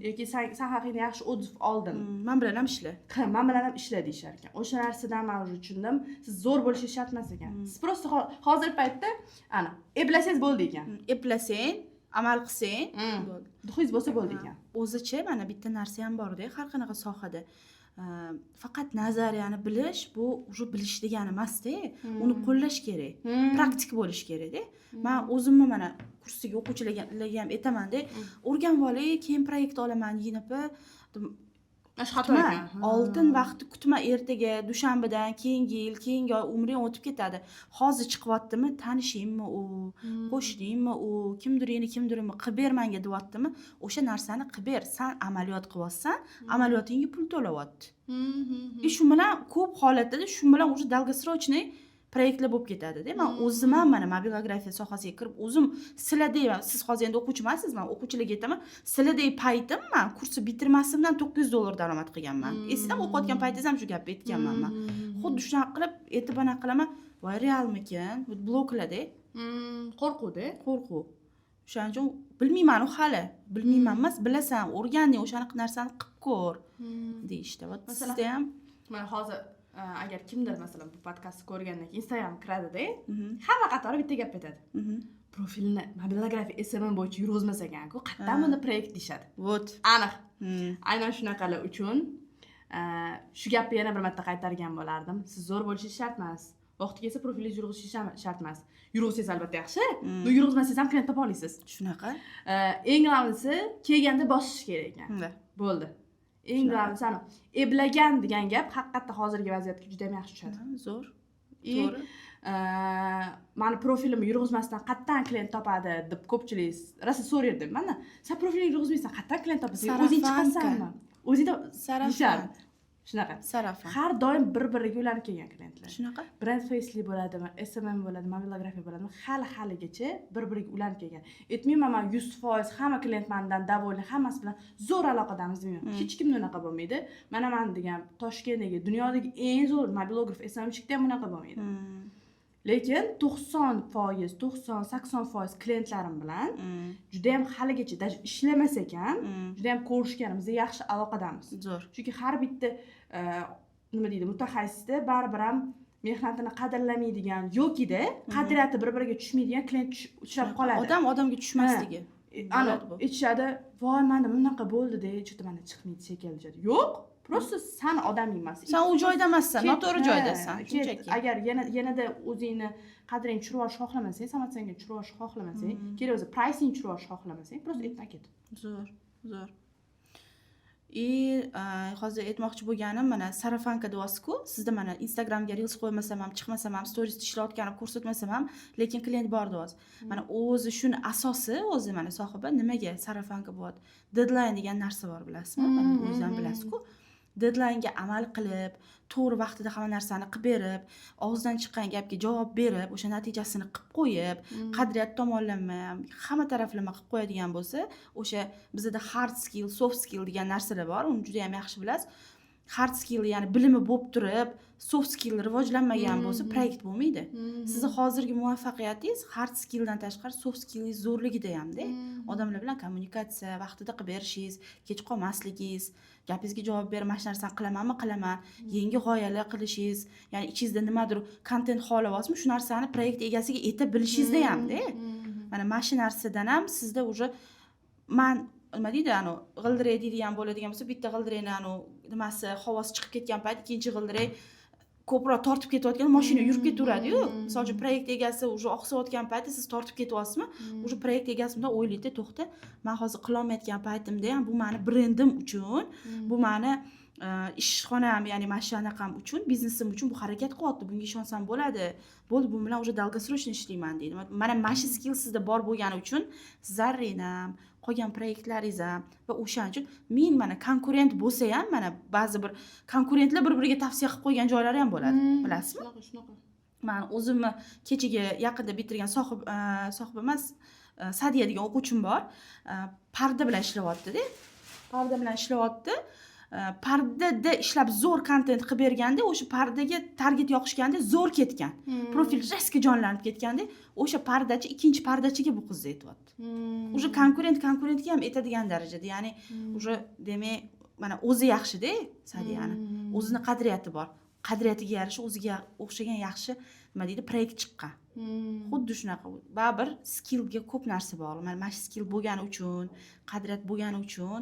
yoki san haqingda yaxshi отзыв oldim". "Man bilan ham ishla". "Ha, man bilan ham ishla", deyishar ekan. O'sha narsadan man уже tushundim, siz zo'r bo'lishingiz shart emas ekan, siz просто hozirgi paytda ana eplasangiz bo'ldi ekan. Eplasang, amal qilsang bo'ldi. Дух ingiz bo'lsa bo'ldi ekan. O'zicha mana bitta narsa ham borda, har qanaqa sohada faqat nazariyani bilish bu уже bilish degani emasda, uni qo'llash kerak, praktik bo'lish kerakda. Man o'zimni mana kursdagi o'quvchilarga ham aytamanda: "O'rganib olay, keyin proyekt olaman, Yinapa". Shu xato Kutma, ekan. Oltin vaqtni kutma, ertaga, dushanbadan keyingi yil, keyingi oy, umring o'tib ketadi. Hozir chiqyaptimi, tanishingmi u, qo'shningmi u, kimdir, yana kimdirmi, "Qilib ber manga", deyaptimi, o'sha narsani qilib ber. San amaliyot qilyapsan, amaliyotingga pul to'layapti. И shu bilan ko'p holatlarda shu bilan уже долгосрочный proyektlar bo'lib ketadida. Man o'zim ham mana mobilografiya sohasiga kirib, o'zim sizlardek, siz hozir endi o'quvchi emassiz, man o'quvchilarga aytaman, sizlardek paytim man kursni bitirmasimdan 900 dollar daromad qilganman. Esingdami, o'qiyotgan paytingizda ham shu gapni aytganman man. Xuddi shunaqa qilib aytib, anaqa qilaman: "Voy, realmikan bu?" Bloklarda Qo'rquvda. Qo'rquv. O'shaning uchun "Bilmaymanu, hali bilmayman" emas, bilasan, o'rganding, o'shanaqa narsani qilib ko'r deyishdi. Вот. Masalan, sizda ham mana hozir Agar kimdir, masalan, bu podkastni ko'rgandan keyin Instagram kiradida, hamma qatori bitta gap aytadi: "Profilni mobilografiya, SMM bo'yicha yurg'izmas ekanku, qayerdan buni proyekt?" deyishadi. Вот. Aniq, aynan shunaqalar uchun shu gapni yana bir marta qaytargan bo'lardim: siz zo'r bo'lishingiz shart emas, vaqti kelsa profilingizni yurg'izishingiz ham shart emas. Yurg'izsangiz, albatta, yaxshi, но yurg'izmasangiz ham klient topa olasiz. Shunaqa. Eng главный si kelganda bosish kerak ekan. Bo'ldi, eng главный si anavi "eplagan" degan gap haqiqatda hozirgi vaziyatga juda ham yaxshi tushadi. Ha, zo'r. И To'g'ri. "Mani profilimni yurg'izmasdan qayerdan klient topadi?" deb ko'pchilik rosa so'raydi mandan: "San profilingni yurg'izmaysan, qayerdan klient topasan, o'zing Сарафанка. chiqasanmi, o'zing Сарафан. deyishardi. Shunaqa. Сарафан. Har doim bir biriga ulanib kelgan klientlar. Shunaqa. Brand face'li bo'ladimi, SMM bo'ladimi, mobilografiya bo'ladimi, hali haligacha bir biriga ulanib kelgan. Aytmayman, man 100% hamma klient mandan довольный, hammasi bilan zo'r aloqadamiz demayman. Hech kimda unaqa bo'lmaydi. Mana man degan Toshkentdagi, dunyodagi eng zo'r mobilograf, SMMщик da ham unaqa bo'lmaydi. Lekin 90%, 90-80% klientlarim bilan judayam haligacha, даже ishlamasak ham, judayam ko'rishganimizda yaxshi aloqadamiz. Zo'r. Chunki har bitta nima deydi, mutaxassisda baribir ham mehnatini qadrlamaydigan yokida qadriyati bir biriga tushmaydigan klient uchrab qoladi. Odam odamga tushmasligi. Ana Bo'ladi bu. aytishadi: "Voy, mana bunaqa bo'ldida, что то mana chiqmaydi shekilli", deyishadi. Yo'q, просто san odaming emas. San u joyda emassan, noto'g'ri joydasan, ket. shunchaki. Agar yana yanada o'zingni qadringni tushirib olishni xohlamasang, самооценка ngni tushirib olishni xohlamasang, kerak bo'lsa pricing tushirib olishni xohlamasang, просто ertadan ket. Zo'r, zo'r. И hozir aytmoqchi bo'lganim, mana сарафанка deyapsiz-ku, sizda mana Instagramga reels qo'ymasam ham, chiqmasam ham, storiesda ishlayotganimni ko'rsatmasam ham, lekin klient bor deyapsiz. Mana o'zi shuni asosi, o'zi mana sohiba nimaga сарафанка bo'lyapti? Deadline degan narsa bor, bilasizmi? Mana o'zingiz ham bilasiz-ku. Deadline'ga amal qilib, to'g'ri vaqtida hamma narsani qilib berib, og'izdan chiqqan gapga javob berib, o'sha natijasini qilib qo'yib, qadriyat tomonlama ham, hamma taraflama qilib qo'yadigan bo'lsa, o'sha bizada hard skill, soft skill degan narsalar bor, uni juda ham yaxshi bilasiz. Hard skill, ya'ni bilimi bo'lib turib, soft skill rivojlanmagan bo'lsa, proyekt bo'lmaydi. Sizni hozirgi muvaffaqiyatingiz hard skilldan tashqari soft skillingiz zo'rligida hamda. Odamlar bilan kommunikatsiya, vaqtida qilib berishingiz, kech qolmasligingiz, gapingizga javob berib, mana shu narsani qilamanmi, qilaman, yangi g'oyalar qilishingiz, ya'ni ichingizda nimadir kontent xohlayapsizmi, shu narsani proyekt egasiga ayta bilishingizda hamda. Mana shu narsadan ham sizda уже man nima deydi, anavi g'ildirak deydigan bo'ladigan bo'lsa, bitta g'ildirakni anavi nimasi, havosi chiqib ketgan payt ikkinchi g'ildirak ko'proq tortib ketayotgan, mashina yurib ketaveradiyu. Misol uchun, proyekt egasi уже oqsayotgan payti siz tortib ketyapsizmi, уже proyekt egasi bundoq o'ylaydida: "To'xta, man hozir qilolmayotgan paytimda ham bu mani brendim uchun, bu mani ishxonam, ya'ni mana shu anaqam uchun, biznesim uchun bu harakat qilyapti, bunga ishonsam bo'ladi, bo'ldi, bu bilan уже долгосрочно ishlayman", deydi. Mana shu skill sizda bor bo'lgani uchun Zarrinam, qolgan proyektlaringiz ham va o'shaning uchun men mana konkurent bo'lsa ham, mana ba'zi bir konkurentlar bir biriga tavsiya qilib qo'ygan joylari ham bo'ladi, bilasizmi? Shunaqa, shunaqa. Man o'zimni kechagi yaqinda bitirgan sohib, sohib emas, Sadiya degan o'quvchim bor. Parda bilan ishlayaptida, parda bilan ishlayapti. Pardada ishlab zo'r kontent qilib berganda, o'sha pardaga target yoqishganda zo'r ketgan, profil резко jonlanib ketganda, o'sha pardachi ikkinchi pardachiga bu qizni aytyapti. Уже konkurent konkurentga ham aytadigan darajada, ya'ni уже demak, mana o'zi yaxshida Sadiyani, o'zini qadriyati bor, qadriyatiga yarasha o'ziga o'xshagan yaxshi, nima deydi, proyekt chiqqan. Xuddi shunaqa, baribir skillga ko'p narsa bog'liq. Mana shu skill bo'lgani uchun, qadriyat bo'lgani uchun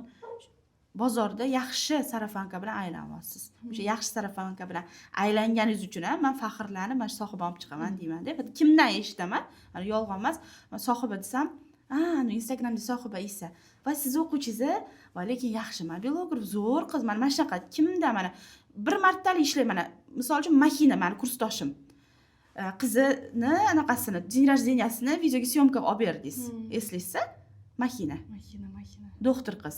bozorda yaxshi сарафанка bilan aylanyapsiz. O'sha yaxshi сарафанка bilan aylanganingiz uchun ham man faxrlanib, mana shu sohiba olib chiqaman deymanda. Kimdan eshitaman, mana yolg'on emas, man sohiba desam, "A, Instagramda sohiba Isa va sizni o'quvchingiz a, va lekin yaxshi mobilograf, zo'r qiz", mana shunaqa kimda mana bir martalik ishlayman. Mana misol uchun, Mahina, mani kursdoshim, qizini anaqasini, день рождения sini videoga съёмка olib berdingiz, eslaysiz? Mahina. Mahina, Mahina. Doktor qiz,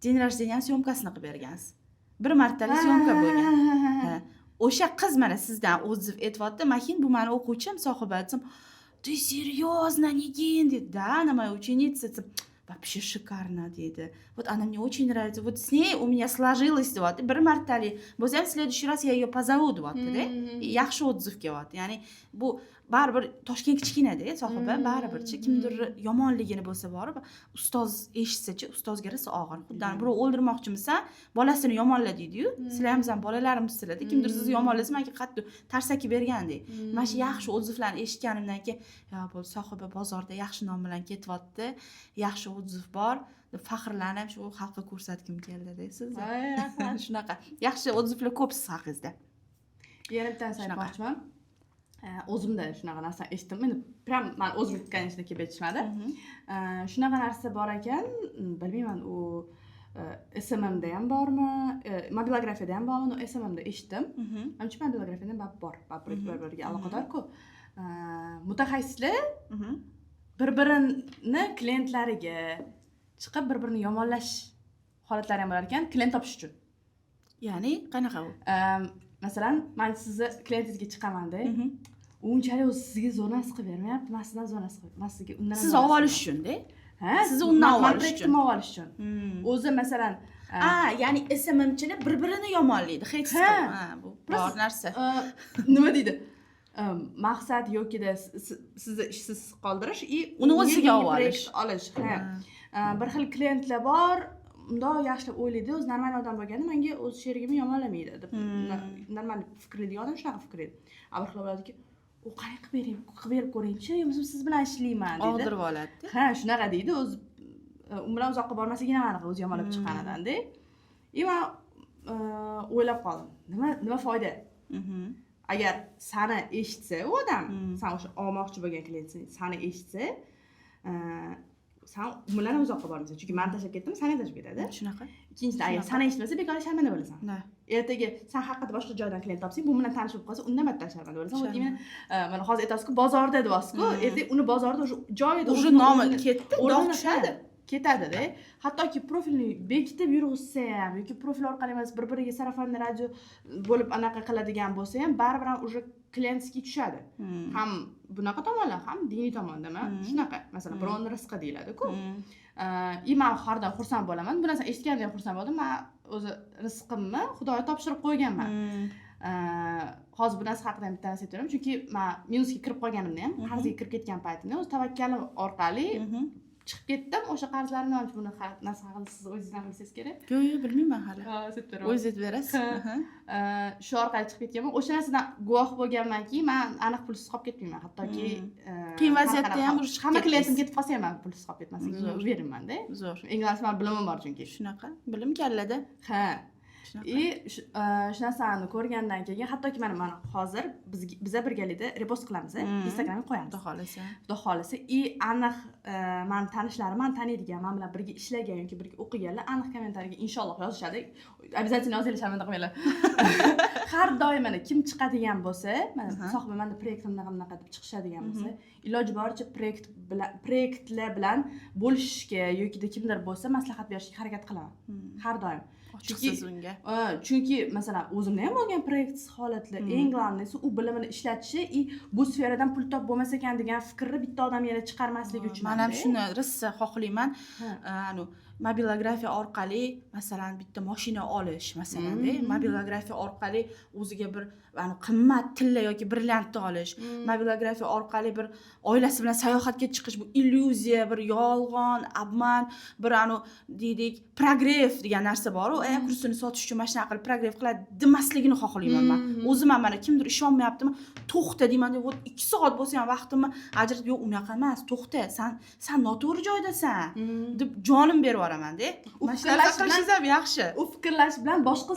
день рождения съёмка sini qilib bergansiz, bir martalik съёмка bo'lgan. Ha. O'sha qiz mana sizdan отзыв aytyapti: "Mahin, bu mani o'quvchim Sohiba", desam, "Ты серьезно, Nigin?" deydi. "Да, она моя ученица", desam, "Вообще шикарно", deydi. "Вот она мне очень нравится, вот с ней у меня сложилось", deyapti. Bir martalik bo'lsa ham, "В следующий раз я ее позову", deyaptida. Yaxshi отзыв kelyapti. Ya'ni bu Baribir Toshkent kichkinada, Sohiba, baribirchi kimdir yomonligini bo'lsa, borib ustoz eshitsachi, ustozga rosa og'ir. Xuddi birov o'ldirmoqchimisan, bolasini yomonla deydiyu. Sizlar ham bizani bolalarimizsizlarda, kimdir sizni yomonlasa, manga qattiq tarsaki bergandek. Mana shu yaxshi отзыв larni eshitganimdan keyin, yo bo'ldi, Sohiba bozorda yaxshi nom bilan ketyapti, yaxshi отзыв bor deb faxrlanib, shu xalqqa ko'rsatgim keldida sizni. Voy, rahmat. Shunaqa yaxshi отзыв lar ko'p siz haqingizda. Yana bittasini Shunaqa. aytmoqchiman. O'zimda shunaqa narsa eshitdim endi, прям man o'zim конечно kelib aytishmadi. Shunaqa narsa bor ekan, bilmayman, u SMMda ham bormi, mobilografiyada ham bormi, но SMMda eshitdim. Manimcha, mobilografiyada ham baribir bor, baribir bir biriga aloqadorku. Mutaxassislar bir birini klientlariga chiqib, bir birini yomonlash holatlari ham bo'lar ekan, klient topish uchun. Ya'ni qanaqa u? Masalan, man sizni klientingizga chiqamanda, u unchalik o'zi sizga zo'r narsa qilib bermayapti, man sizdan zo'r narsa qilib, man sizga undan ham Siz zo'r olib narsa olish uchunda. Ha, Sizni undan man olish uchun. Proyektimni olib olish uchun. O'zi masalan, A, ya'ni SMMchilar bir birini yomonlaydi hech. Ha. Ha, bu bor narsa. Nima deydi, maqsad yokida sizni ishsiz qoldirish и Uni o'ziga yangi olib olish. proyekt olish. Ha. Bir xil klientlar bor, mundoq yaxshilab o'ylaydi, o'zi normal odam bo'lganda manga o'z sherigimni yomonlamaydi deb. Normal fikrlaydigan odam shunaqa fikrlaydi. A bir xil bo'ladiki, u qanaqa qilib bering, qilib berib ko'ringchi, yo bo'lmasam siz bilan ishlayman deydi. Og'dirib oladi. Ha, shunaqa deydi. O'zi u bilan uzoqqa bormasligini ham aniq, o'zi yomonlab chiqqanidanda. И man o'ylab qoldim, nima foyda agar sani eshitsa u odam, san o'sha olmoqchi bo'lgan klient sani eshitsa, san u bilan ham uzoqqa bormaysan, chunki mani tashlab ketdimi, sani ham tashlab ketadi. Shunaqa. Ikkinchidan, agar Shunaqa. sani eshitmasa, bekor sharmanda bo'lasan. Ertaga san haqiqatda boshqa joydan klient topsang, bu bilan tanishib qolsa, undan battar sharmanda bo'lasan. Вот Sharmanda. именно, mana hozir aytyapsizku, bozorda deyapsizku, ertaga uni bozorda уже joyida Уже o'zini nomi ketdi, dog' o'rnini tushadi. ha, ketadida. Hattoki profilni bekitib yurg'izsa ham yoki profil orqali emas, bir biriga сарафанный радио bo'lib anaqa qiladigan bo'lsa ham, baribir ham уже клиентский tushadi. Ham bunaqa tomonlar, ham diniy tomondan shunaqa. Masalan, birovni rizqi deyiladiku. И man har doim xursand bo'laman, bu narsani eshitganimda ham xursand bo'ldim. Man o'zi rizqimni Xudoga topshirib qo'yganman. Hozir bu narsa haqida ham bitta narsa aytib beraman, chunki man minusga kirib qolganimda ham, qarzga kirib ketgan paytimda o'zi tavakkalim orqali chiqib ketdim o'sha qarzlarimdan. Buni narsa haqida siz o'zingizdan bilsangiz kerak. Yo'q, bilmayman hali. Aytib beraman. O'zingiz aytib berasiz. Ha. Shu orqali chiqib ketganman. O'sha narsadan guvoh bo'lganmanki, man aniq pulsiz qolib ketmayman, hattoki Qiyin har vaziyatda qanaqa ham urush chiqib hamma klientim ketdingiz. ketib qolsa ham, man pulsiz qolib ketmasligimga Zo'r. уверен manda. Zo'r. Eng главный, mani bilimim bor chunki. Shunaqa bilim kallada. Ha. Shunaqa. И shu narsani ko'rgandan keyin, hattoki mana hozir biza birgalikda repost qilamiz, Instagramga qo'yamiz. Xudo xohlasa. Xudo xohlasa. И aniq mani tanishlarim, mani taniydigan, man bilan birga ishlagan yoki birga o'qiganlar aniq kommentariyaga inshaalloh yozishadi. Обязательно yozinglar, sharmanda qilmanglar. Har doim mana kim chiqadigan bo'lsa, mana Sohiba, manda proyektim bunaqa bunaqa deb chiqishadigan bo'lsa, iloji boricha proyekt bilan, proyektlar bilan bo'lishishga yokida kimdir bo'lsa, maslahat berishga harakat qilaman har doim. Ochiqsiz unga. Chunki masalan, o'zimda ham bo'lgan proyektsiz holatlar. Eng главный si u bilimini ishlatishi и bu sferadan pul topib bo'lmas ekan degan fikrni bitta odam yana chiqarmasligi uchun. Man ham shuni rosa xohlayman. Ha. Anu mobilografiya orqali, masalan, bitta moshina olish, masalanda, mobilografiya orqali o'ziga bir anu qimmat tilla yoki brilliantni olish, mobilografiya orqali bir oilasi bilan sayohatga chiqish, bu illyuziya, bir yolg'on, обман, bir anu deylik, прогрев degan narsa boru, kursini sotish uchun mana shunaqa qilib прогрев qiladi demasligini xohlayman man. O'zim ham mana kimdir ishonmayaptimi, to'xta deyman deb, вот 2 soat bo'lsa ham vaqtimni ajratib, yo'q, unaqa emas, to'xta, san noto'g'ri joydasan deb jonim berib yuboramanda. U Mana shu narsa fikrlash bilan- qilishingiz ham yaxshi. U fikrlash bilan boshqa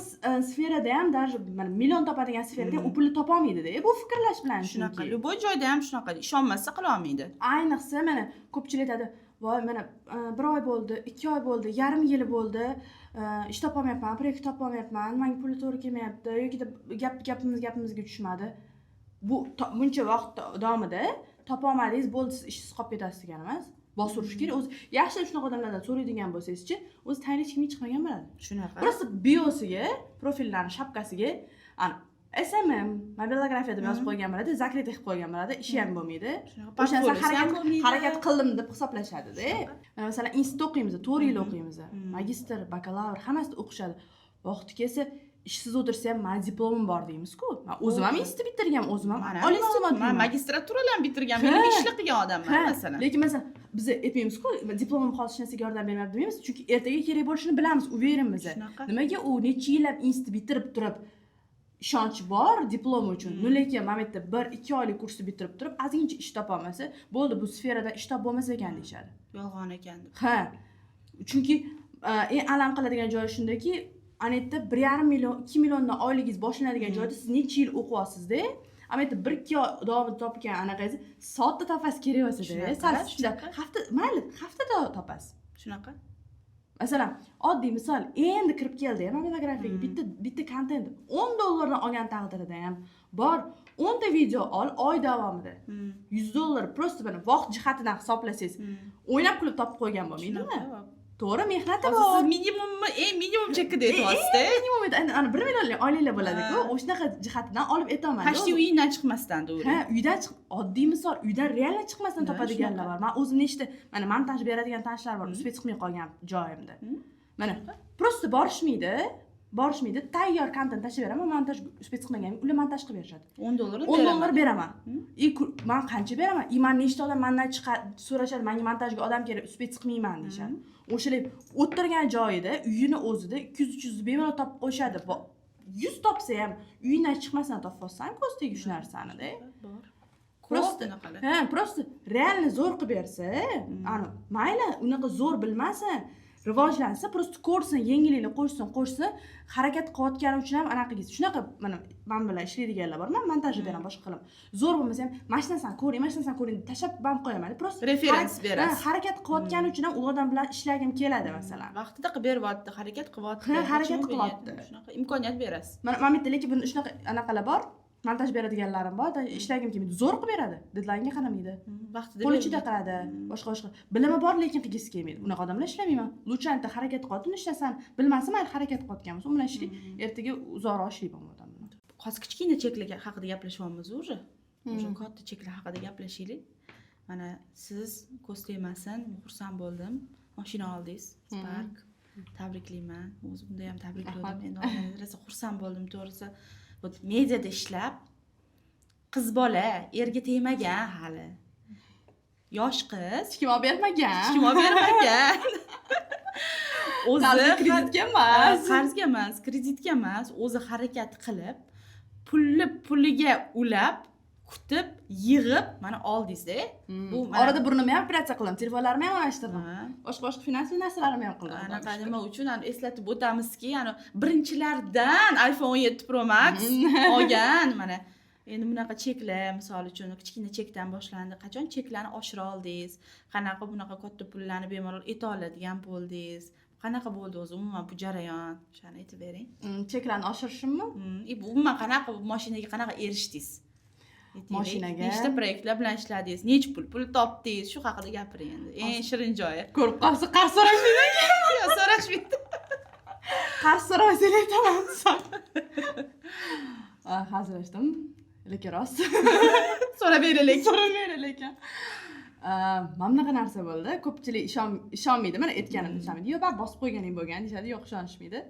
sferada ham, даже mana million topadigan sferada ham u pulni topolmaydida bu fikrlash bilan. Shunaqa. Chunki Любой joyda ham shunaqa, ishonmasa qilolmaydi. Ayniqsa mana ko'pchilik aytadi: voy, mana bir oy bo'ldi, 2 oy bo'ldi, yarim yil bo'ldi, ish topolmayapman, proyekt topolmayapman, manga puli to'g'ri kelmayapti yoki gap gapimizga tushmadi. Bu buncha vaqt davomida topolmadingiz, bo'ldi, siz ishsiz qolib ketasiz degani emas. Bosirish kerak o'zi. Yaxshi, shunaqa odamlardan so'raydigan bo'lsangizchi, o'zi tayinli hech kimga chiqmagan bo'ladi. Shunaqa. Просто biosiga, profillarni shapkasiga ana SMM, mobilografiya deb yozib qo'ygan bo'ladi, закрытый qilib qo'ygan bo'ladi, ishi ham bo'lmaydi. Shunaqa. O'sha narsa Portfoliosi ham bo'lmaydi. Harakat qildim deb hisoblashadida. Mana masalan, institutda o'qiymiz, 4 yil o'qiymiz, magistr, bakalavr, hammasida o'qishadi. Vaqti kelsa Ishsiz o'tirsa ham, mani diplomim bor deymizku. Man o'zim ham institut bitirganman, o'zim ham Mana oliy man ma'lumotliman. Magistraturani bitirgan, men ishli qilgan odamman, masalan. Lekin masalan, biz aytmaymizku, diplomim hozir hech narsaga yordam bermayapti demaymiz, chunki ertaga kerak bo'lishini bilamiz, уверен miz. Shunaqa. Nimaga u necha yillab institut bitirib turib, ishonch bor diplom uchun, но lekin mana bu yerda 1-2 oylik kursni bitirib turib, ozgincha ish topolmasa bo'ldi, bu sferadan ish topib bo'lmas ekan deyishadi. Yolg'on ekan deb. Ha, chunki eng alam qiladigan joyi shundaki, ana yerda 1,5 million, 2 milliondan oyligingiz boshlanadigan joyda siz necha yil o'qiyapsizda, ana yerda 1-2 oy davomida topgan anaqangizni soatda topasiz kerak bo'lsada. Shunaqa, Sal shunaqa. Hafta, mayli, haftada topasiz. Shunaqa. Masalan, oddiy misol, endi kirib keldi mobilografiyaga, bitta bitta kontent 10 dollardan olgan taqdirida ham bor, 10 ta video ol oy davomida, 100 dollar, просто mana vaqt jihatidan hisoblasangiz, o'ynab kulib topib qo'ygan bo'lmaydimi? Shunaqa. To'g'ri, mehnati Hozir bor. siz minimumni, eng minimum chekida aytyapsizda. Minimum, ana 1 millionlik oyliklar bo'ladiku, o'shanaqa jihatidan olib aytyapman. Почти uyingdan chiqmasdan. Ha, uydan chiq, oddiy misol, uydan реально chiqmasdan topadiganlar bor. Man o'zim nechta mana montaj beradigan tanishlar bor, успеть chiqmay qolgan joyimda. Mana просто borishmaydi, borishmaydi, tayyor kontent tashlab beraman, montaj успеть chiqmagan, ular montaj qilib berishadi. 10 dollar. 10 dollar beraman и man qancha beraman, и man nechta odam mandan chiqadi, so'rashadi, manga montajga odam kerak, успеть chiqmayman deyishadi. O'shalar o'tirgan joyida, uyini o'zida 200-300 bemalol topib qo'yishadi. 100 topsa ham, uyingdan chiqmasdan topib olsang ko'z tegi shu narsani-da. Bor. Просто Bunaqalar. Ha, просто реально zo'r qilib bersa, ani mayli, unaqa zo'r bilmasin, rivojlansa, просто ko'rsin, yengillikni qo'shsin, qo'shsin, harakat qilayotgani uchun ham anaqa qilgisi. Shunaqa mana man bilan ishlaydiganlar bor, man montajni beraman, boshqa qilaman. Zo'r bo'lmasa ham, mana shu narsani ko'ring, mana shu narsani ko'ring deb tashlab ham qo'yaman. Просто Referens berasiz. Ha, harakat qilayotgani uchun ham u odam bilan ishlagim keladi, masalan. Vaqtida qilib beryapti, harakat qilyapti. Ha, harakat qilyapti. Shunaqa imkoniyat berasiz. Mana bitta, lekin buni shunaqa anaqalar bor, montaj beradiganlarim bor, ishlagim kelmaydi, zo'r qilib beradi, deadline'ga qaramaydi. Vaqtida Qo'l ichida bermaydi. qiladi, boshqa boshqa bilimi bor, lekin qilgisi kelmaydi. Unaqa odam bilan ishlamayman. Лучше anta harakat qilyapti, uni ishlasan, bilmasa mayli, harakat qilayotgan bo'lsa, u bilan ishlaydi, ertaga uzoqroq ishlayman u odam bilan. Hozir kichkina cheklar haqida gaplashyapmiz уже katta cheklar haqida gaplashaylik. Mana siz, ko'z tegmasin, xursand bo'ldim, mashina oldingiz, Spark, tabriklayman. O'zi bunda ham tabriklavdim. Rahmat. Endi olganingizda rosa xursand bo'ldim, to'g'risi. Вот mediada ishlab, qiz bola, erga tegmagan hali yosh qiz. Hech kim olib bermagan. Hech kim olib bermagan o'zi. Qarzga, kreditga emas. Qarzga emas, kreditga emas, o'zi harakat qilib, pulni puliga ulab, kutib, yig'ib, mana oldingizda. Bu Orada burnimni ham operatsiya qildim, telefonlarimni ham almashtirdim, boshqa boshqa finansiy narsalarimni ham qildim. Anaqa nima uchun, ani eslatib o'tamizki, ani birinchilardan iPhone 17 Pro Max olgan. Mana endi bunaqa cheklar, misol uchun, kichkina chekdan boshlandi. Qachon cheklarni oshira oldingiz? Qanaqa bunaqa katta pullarni bemalol eta oladigan bo'ldingiz? Qanaqa bo'ldi o'zi umuman bu jarayon, o'shani aytib bering. Cheklarni oshirishimmi? И bu umuman qanaqa, bu mashinaga qanaqa erishdingiz? Aytaylik, Mashinaga? Nechta proyektlar bilan ishladingiz, necha pul topdingiz, shu haqida gapiring endi, eng shirin joyi. Ko'rib qolsa, qarz so'rashmaydi. Yo'q, so'rashmaydi. Qarz so'ramasang aytaman desam. Hazillashdim, lekin rost. So'rab beraylik. So'ramaydi, lekin mana bunaqa narsa bo'ldi. Ko'pchilik ishonmaydi, mana aytganimda ishonmaydi. Yo'q, baribir bosib qo'yganing bo'lgan deyishadi. Yo'q, ishonishmaydi.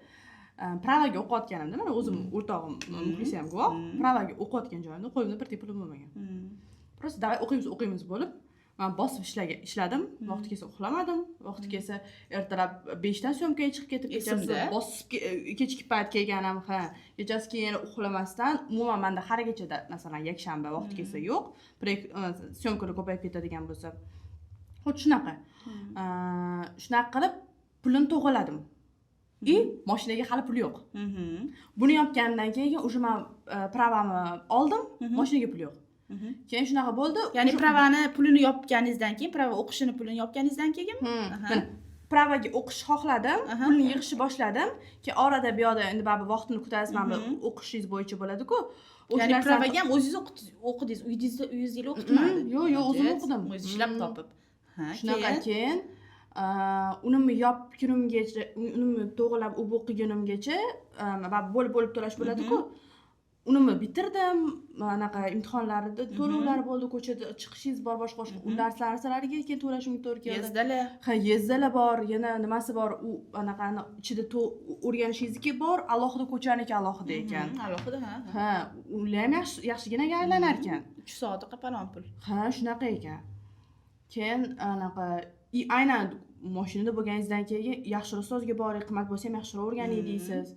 Права ga o'qiyotganimda, mana o'zim o'rtog'im Muxlisa ham guvoh, права ga o'qiyotgan joyimda qo'limda bir tiyin pulim bo'lmagan. Просто давай o'qiymiz, o'qiymiz bo'lib, man bosib ishladim. Vaqti kelsa uxlamadim, vaqti kelsa ertalab 5dan syomkaga chiqib ketib, kechasi Esimda. bosib kechki payt kelganim. Ha, kechasi keyin uxlamasdan, umuman manda har kechada, masalan, yakshanba vaqti kelsa yo'q, proyekt, syomkalar ko'payib ketadigan bo'lsa, xuddi shunaqa. Shunaqa qilib pulini to'g'irladim и moshinaga hali pul yo'q. Buni yopganimdan keyin уже man права mni oldim, moshinaga pul yo'q. Keyin shunaqa bo'ldi. Ya'ni права ni pulini yopganingizdan keyin, права o'qishini pulini yopganingizdan keyinmi? Mana права ga o'qish xohladim, pulni yig'ishni boshladim. Keyin orada bu yoqda endi baribir vaqtini kutasiz, mana bu o'qishingiz bo'yicha bo'ladi-ku. O'sha Ya'ni narsani права ga ham o'zingiz o'qidingiz, uyingizda, uyingizdagilar o'qitmadi? Yo'q, o'zim Молодец. o'qidim. O'zingiz ishlab topib, ha. Shunaqa. Keyin? Keyin unimni yopgunimgacha, unimni to'g'irlab u bu qilgunimgacha, va bo'lib bo'lib to'lash bo'ladi-ku. Unimni bitirdim, anaqa imtihonlarida to'lovlar bo'ldi, ko'chada chiqishingiz bor, boshqa boshqa u narsalarga keyin to'lashimga to'g'ri keldi. Yezdalar. Ha, yezdalar bor, yana nimasi bor, u anaqani ichida o'rganishingizniki bor, alohida, ko'chaniki alohida ekan. Alohida, ha. Ha, ular ham yaxshi, yaxshiginaga aylanar ekan. 3 soatiga falon pul. Ha, shunaqa ekan. Keyin anaqa и aynan mashinada bo'lganingizdan keyin yaxshiroq ustozga boring, qimmat bo'lsa ham yaxshiroq o'rganing deysiz.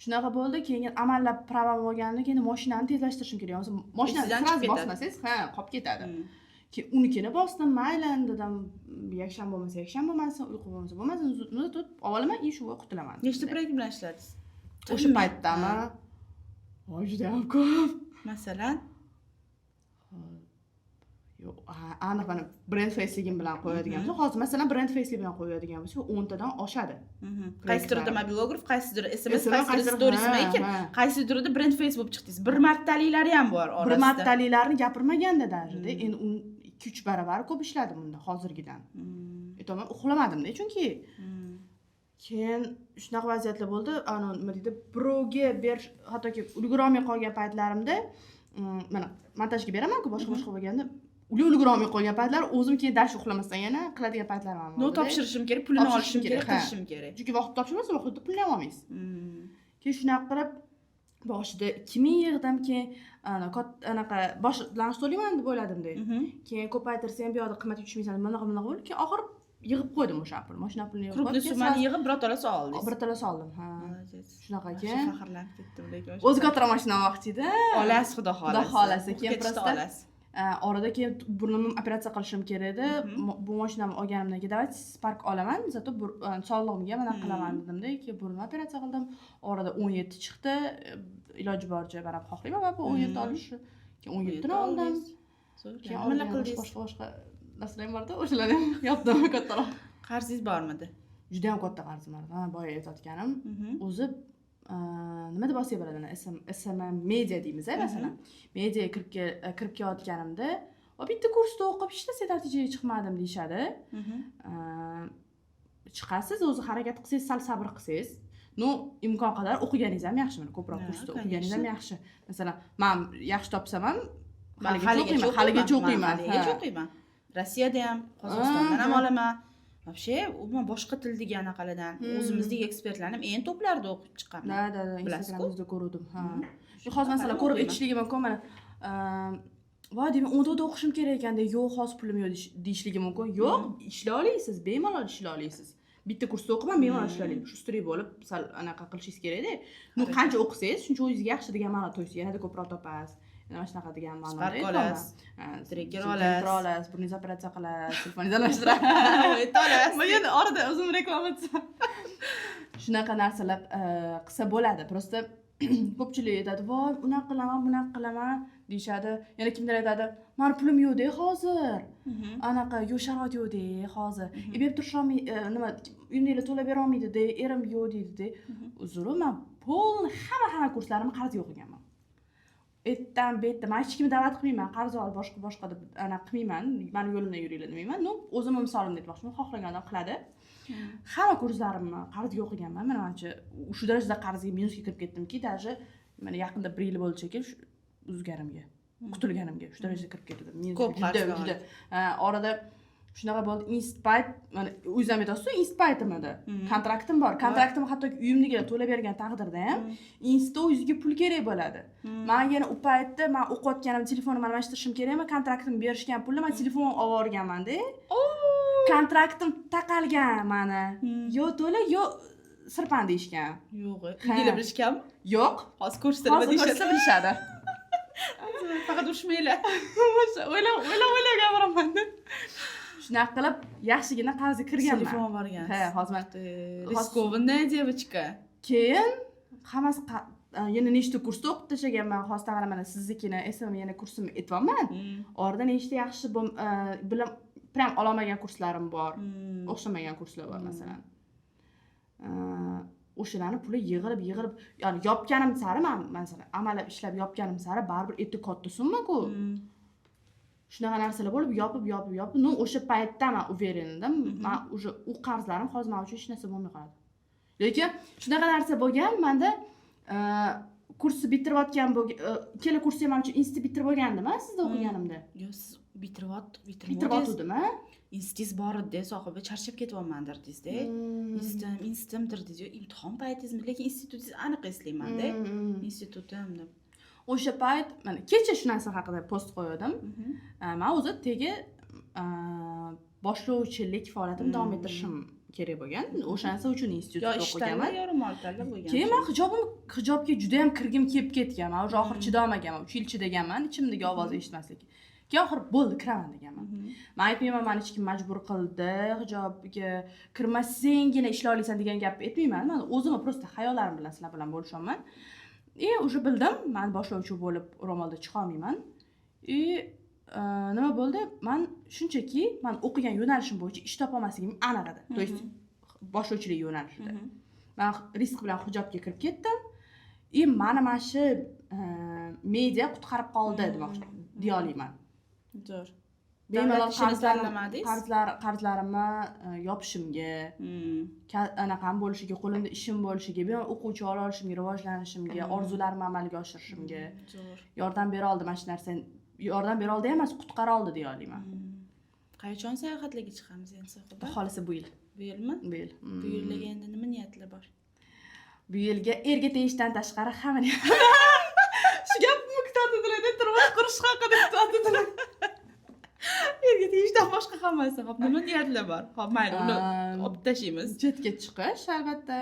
Shunaqa bo'ldi. Keyin amallab права m olgandan keyin mashinani tezlashtirishim kerak, bo'lmasa mashinani Esidan сразу chiqib ketadi. bosmasangiz, ha, qolib ketadi. Keyin unikini bosdim, mayli dedim, yakshanba bo'lmasa yakshanba bo'lmasin, uyqu bo'lmasa bo'lmasin, ну тут olaman и shu qutulaman. Nechta proyekt bilan ishladingiz? O'sha paytdami? Voy, judayam ko'p. Masalan? Yo'q, ha, aniq mana brend faceligim bilan qo'yadigan bo'lsa, hozir masalan brend facelik bilan qo'yadigan bo'lsa, 10 tadan oshadi. Qaysidirida mobilograf, qaysidir SMS, SMS, qaysidir stories maker, qaysidirida brend face bo'lib chiqdingiz. Bir martaliklari ham bor Bir orasida. martaliklarni gapirmaganda даже, endi uni 2-3 baravar ko'p ishladim unda hozirgidan. Aytaman, uxlamadimda chunki. Keyin shunaqa vaziyatlar bo'ldi, ani nima deydi, birovga berish, hattoki ulgurolmay qolgan paytlarimda, mana montajga beramanku, boshqa boshqa bo'lganda, ular ulgurolmay qolgan paytlar, o'zim keyin dars uxlamasdan yana qiladigan paytlarim ham No bo'ldi. topshirishim kerak, pulini Topshirishim olishim kerak, kerak, ha. qilishim kerak. Chunki vaqt topshirmasa, vaqtida pulni ham olmaysiz. Keyin shunaqa qilib boshida 2000 yig'dim, keyin ana anaqa boshlang'ich to'layman deb o'yladimda. Keyin Keyin ko'paytirsam ham bu yoqda qimmatga tushmaysan, bunaqa bunaqa bo'ldi. Keyin oxiri yig'ib qo'ydim o'sha pul, mashina pulini yig'ib Крупный qo'yib, keyin summani yig'ib, birotala oldingiz. Birotala soldim, ha. Молодец. Shunaqa Вообще keyin faxrlanib ketdim lekin. O'zi kattaroq mashina olmoqchi edi. Olasiz, xudo xohlasa. Xudo xohlasa, keyin Ketishda olasiz. Orada keyin burnimni operatsiya qilishim kerak edi. Bu mashinamni olganimdan keyin давайте Spark olaman, зато sog'lig'imga mana qilaman dedimda, keyin burnimni operatsiya qildim. Orada 17 chiqdi, iloji boricha man ham xohlayman va bu 17 olishni. Keyin 17 ni oldim. Zo'r. Keyin Nima orada yana qildingiz? boshqa boshqa narsalar ham borda, o'shalarni ham yopdim kattaroq. Qarzingiz bormidi? Juda ham katta qarzim bor. Ha, boya aytayotganim. O'zi nima deb olsak bo'ladi, SMM media deymiz, a, masalan, mediaga kirib kelayotganimda, "Va bitta kursda o'qib hech narsa natijaga chiqmadim", deyishadi. Chiqasiz o'zi, harakat qilsangiz, sal sabr qilsangiz, ну, imkon qadar o'qiganingiz ham yaxshi, mana ko'proq kursda o'qiganingiz ham yaxshi. Masalan, man yaxshi topsam ham Man haligacha o'qiyman, haligacha o'qiyman. Haligacha Ha. o'qiyman. Rossiyada ham, Qozog'istondan ham olaman. Вообще, umuman boshqa tildagi anaqalardan, o'zimizdagi ekspertlarni ham eng toplarida o'qib chiqqanman. Да, Bilasizku? Instagramingizda ko'ruvdim, ha. Shunaqa Hozir masalan qilib ko'rib o'qiyman. aytishligi mumkin, mana, voy, demak, 14da o'qishim kerak ekanda, yo'q, hozir pulim yo'q deyishligi mumkin. Yo'q, ishlay olasiz, bemalol ishlay olasiz. Bitta kursda o'qib ham bemalol ishlay olasiz. Шустрый bo'lib, sal anaqa qilishingiz kerakda. Ну, qancha o'qisangiz, shuncha o'zingizga yaxshi degan ma'no, то есть yanada ko'proq topasiz, yana mana shunaqa degan ma'noda Spark aytyapman. olasiz, Ha, Tracker tracker olasiz. olasiz, burningizni operatsiya qilasiz, telefoningizni almashtirasiz. Ayta olasiz. Man yana orada o'zim reklama etsam. Shunaqa narsalar qilsa bo'ladi. Просто ko'pchilik aytadi, voy, unaqa qilaman, bunaqa qilaman deyishadi. Yana kimdir aytadi, mani pulim yo'qda hozir, anaqa yo'q, sharoit yo'qda hozir, berib turisholmay, nima, uyimdagilar to'lab berolmaydida, erim yo'q deydida. Uzr, man полный hamma kurslarimni qarzga o'qiganman. Ertan bu yerda man hech kimni da'vat qilmayman, qarz ol, boshqa boshqa deb anaqa qilmayman, mani yo'limdan yuringlar demayman. Ну, o'zimni misolimda aytmoqchiman, xohlagan odam qiladi. Hamma kurslarimni qarzga o'qiganman. Mana manimcha, shu darajada qarzga, minusga kirib ketdimki, даже mana yaqinda bir yil bo'ldi shekilli shu uzganimga, qutulganimga, shu darajada kirib ketdim minusga. Ko'p Juda qarzga. juda. Ha, orada shunaqa bo'ldi, institut payt, mana o'zingiz ham aytyapsizu, institut paytim edi, kontraktim bor, kontraktim hattoki uyimdagilar to'lab bergan taqdirda ham institutda o'zizga pul kerak bo'ladi. Man yana u paytda man o'qiyotganim, telefonimni almashtirishim kerakmi, kontraktim berishgan pulni man telefon olib yuborganmanda. Kontraktim taqalgan mani, yo to'la, yo sirpan deyishgan. Yo'q. Ha. Uydagilar bilishganmi? Yo'q. Hozir ko'rsatib Hozir deyishadi. ko'rsa bilishadi. Faqat urushmanglar. O'sha o'ylab o'ylab o'ylab gapiramanda. Shunaqa qilib yaxshigina qarzga kirganman. Telefon borgan. Ha, hozir man Рискованная девочка. Keyin hammasi yana nechta kursda o'qib tashlaganman. Hozir tag'in mana siznikini SMM yana kursimni aytyapman. Orada nechta yaxshi bilim прям ololmagan kurslarim bor, o'xshamagan kurslar bor masalan. O'shalarni puli yig'ilib yig'ilib, ya'ni yopganim sari, man masalan amallab ishlab yopganim sari baribir erta katta summa-ku. Shunaqa narsalar bo'lib, yopib yopib yopib, ну, o'sha paytda man уверен edim, man уже u qarzlarim hozir man uchun hech narsa bo'lmay qoladi. Lekin shunaqa narsa bo'lgan manda, Kursni bitirayotgan bo'lgan, ikkala kursni ham, manimcha, institut bitirib bo'lgandim a sizda o'qiganimda. Yo'q, siz bitiryapti. Bitiryotgandim a. Institutingiz bor edi, Sohiba, charchab ketyapman derdingizda. Institutim, institutim derdingiz, yo imtihon paytingizmi, lekin institutingizni aniq eslaymanda, institutim deb. O'sha payt, mana, kecha shu narsa haqida post qo'ygandim. Man o'zi tegi boshlovchilik faoliyatimni davom ettirishim kerak bo'lgan, o'sha narsa uchun yo institutda ish tanla, o'qiganman. yo ro'mol tanla bo'lgan. Keyin man hijobga juda yam kirgim kelib ketgan. Man уже oxiri chidolmaganman, 3 yil chidaganman ichimdagi ovozni eshitmaslikka. Keyin oxiri bo'ldi, kiraman deganman. Man aytmayman, mani hech kim majbur qildi, hijobga kirmasanggina ishlay olasan degan gapni aytmayman. Man o'zimni просто xayollarim bilan sizlar bilan bo'lishyapman. И уже bildim, man boshlovchi bo'lib ro'molda chiqolmayman. И nima bo'ldi, man shunchaki man o'qigan yo'nalishim bo'yicha ish topolmasligim aniq edi, то есть boshlovchilik yo'nalishida. Man risk bilan hijobga kirib ketdim и mani mana shu media qutqarib qoldi demoqchi, deya olaman. Zo'r. Bemalol Davlat ishini tanlamadingiz? qarzlarimni yopishimga, anaqam bo'lishiga, qo'limda ishim bo'lishiga, bemalol o'quvchi ola olishimga, rivojlanishimga, orzularimni amalga oshirishimga Zo'r. yordam bera oldi. Mana shu narsa yordam bera oldi emas, qutqara oldi deya olaman. Qachon sayohatlarga chiqamiz endi, Sohiba? Xudo xohlasa, bu yil. Bu yilmi? Bu yil. Bu yilga endi nima niyatlar bor? Bu yilga erga tegishdan tashqari hamma shu gapni kutadilar, turmush qurish haqida kutadilar. Erga tegishdan boshqa hammasi. Hop, nima niyatlar bor? Hop, mayli, uni olib tashlaymiz. Chetga chiqish, albatta.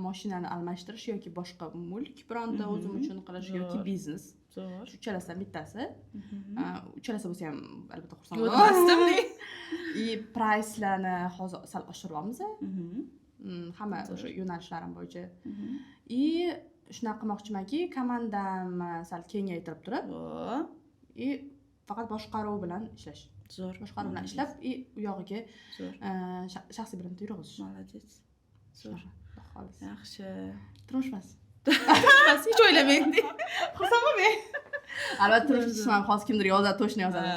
Moshinani almashtirish yoki boshqa mulk bironta o'zim uchun qilish yoki biznes. Zo'r. Shu uchalasidan bittasi. Uchalasi bo'lsa ham, albatta, xursand O'tmasdim. bo'laman. И pricelarni hozir sal oshiryapmiz. Hamma o'sha yo'nalishlarim bo'yicha. И shunaqa qilmoqchimanki, komandamni sal kengaytirib turib и faqat boshqaruv bilan ishlash. Zo'r. Boshqaruv bilan ishlab и u yog'iga Zo'r. Shaxsiy brendni yurg'izish. Молодец. Zo'r. Shunaqa, xudo xohlasa. Yaxshi. Turmush emas. Bas, hech o'ylamang. Xursand bo'lmang. Albatta, turmush chiqishmam, hozir kimdir yozadi, точно yozadi.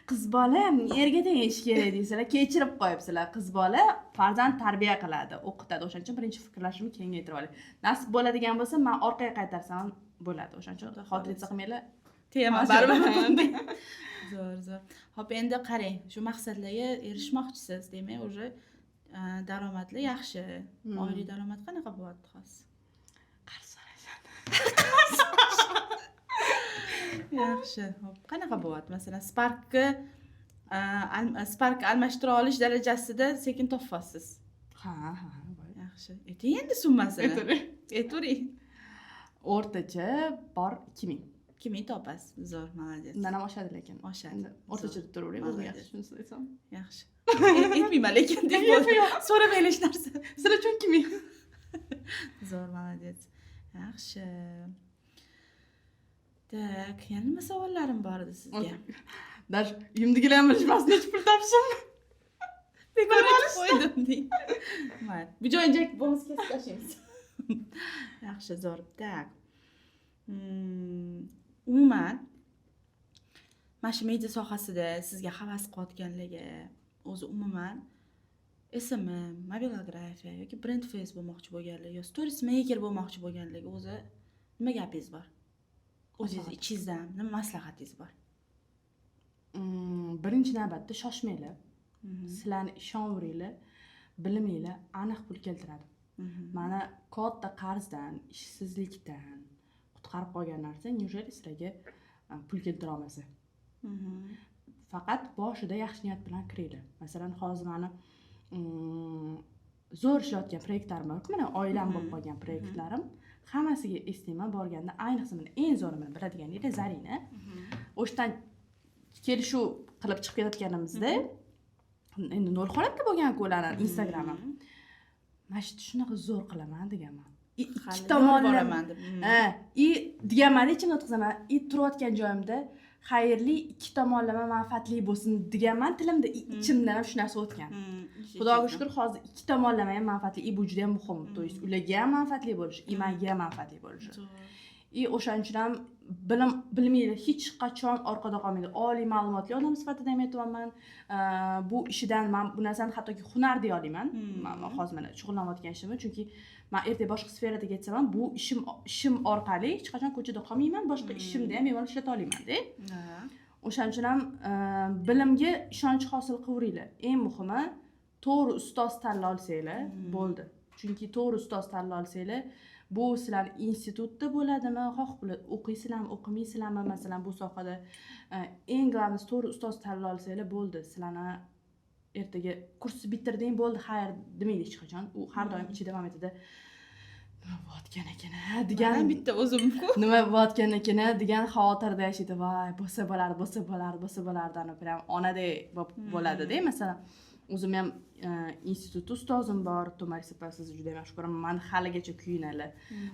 Qiz bola erga tegish kerak deysizlar, kechirib qo'yibsizlar. Qiz bola farzand tarbiya qiladi, o'qitadi. O'shaning uchun birinchi fikrlashimni kengaytirib olay. Nasib bo'ladigan bo'lsa, man orqaga qaytarsam bo'ladi. O'shaning uchun Xudo xotirjam xohlasa. qilmanglar. Tegman Hozir. baribir. Zo'r, zo'r. Hop, endi qarang, shu maqsadlarga erishmoqchisiz, demak, уже daromadlar yaxshi. Oylik daromad qanaqa bo'lyapti hozir? Qarz so'raysan. Yaxshi. Hop, qanaqa bo'lyapti? Masalan, Spark almashtira olish darajasida sekin topyapsiz. Ha, voy. Yaxshi. Ayting endi summasini. Aytavering. Aytavering. O'rtacha bor 2000. 2000 topasiz. Zo'r, молодец. Undan ham oshadi lekin. Oshadi. Endi o'rtacha deb turavering, o'zim Молодец. yaxshi tushunsa desam. Yaxshi. Aytmayman lekin deb bo'ldi. So'ramanglar hech narsa. Sizlar uchun 2000. Zo'r, молодец. Yaxshi. Так, yana nima savollarim bor edi sizga? Даже uyimdagilar ham bilishmas necha pul topishimni. Bekor aytib qo'ydim deng. Mayli. Bu joyini bo'lmasa kesib tashlaymiz. Yaxshi, zo'r. Так. Umuman mana shu media sohasida sizga havas qilayotganlarga, o'zi umuman SMM, mobilografiya yoki brand face bo'lmoqchi bo'lganlar yo stories maker bo'lmoqchi bo'lganlarga o'zi nima gapingiz bor? O'zingiz Maslahat. ichingizdan nima maslahatingiz bor? Birinchi navbatda shoshmanglar. Sizlarni ishonaveringlar, biliminglar aniq pul keltiradi. Mani katta qarzdan, ishsizlikdan qutqarib qolgan narsa, неужели sizlarga pul keltira olmasa? Faqat boshida yaxshi niyat bilan kiringlar. Masalan, hozir mani zo'r ishlayotgan proyektlarim bor-ku, mana oilam bo'lib qolgan proyektlarim. Hammasiga eslayman borganda, ayniqsa mana eng zo'ri, mana biladigan Zarina. O'shdan kelishuv qilib chiqib ketayotganimizda endi nol holatda bo'lgan-ku ularni Instagramim. Mana shu shunaqa zo'r qilaman deganman. И ikki Hali tomonlama boraman deb. Ha, и deganman, ichimda o'tkazaman. И turayotgan joyimda xayrli, ikki tomonlama manfaatli bo'lsin deganman tilimda, и ichimdan ham shu narsa o'tgan. Xudoga shukur, hozir ikki tomonlama ham manfaatli, и bu juda ham muhim. То есть ularga ham manfaatli bo'lishi, и manga ham manfaatli bo'lishi. Zo'r. И o'shaning uchun ham Bilim bilmaydi, hech qachon orqada qolmaydi. Oliy ma'lumotli odam sifatida ham aytyapman. Bu ishidan man bu narsani hattoki hunar deya olaman. Man hozir mana shug'ullanayotgan ishimni, chunki man ertaga boshqa sferada ketsam ham, bu ishim orqali hech qachon ko'chada qolmayman, boshqa ishimda ham bemalol ishlata olamanda. O'shaning uchun ham bilimga ishonch hosil qilaveringlar. Eng muhimi, to'g'ri ustoz tanlay olsanglar bo'ldi, chunki to'g'ri ustoz tanlay olsanglar, bu sizlar institutda bo'ladimi, xoh bular o'qiysizlarmi, o'qimaysizlarmi, masalan, bu sohada eng главный to'g'ri ustoz tanlay olsanglar bo'ldi. Sizlarni ertaga kursni bitirding, bo'ldi, xayr demaydi hech qachon. U har doim ichida davom etadi, nima bo'layotgan ekan a degan. Degan bitta o'zim-ku. Nima bo'layotgan ekan a degan xavotirda yashaydi. Voy, bo'lsa bo'lardi, bo'lsa bo'lardi, bo'lsa bo'lardi, ana прям onadek bo'lib bo'ladida. Masalan, o'zim ham institutda ustozim bor, To'maris opa, sizni juda yaxshi ko'raman. Man haligacha kuyinadi.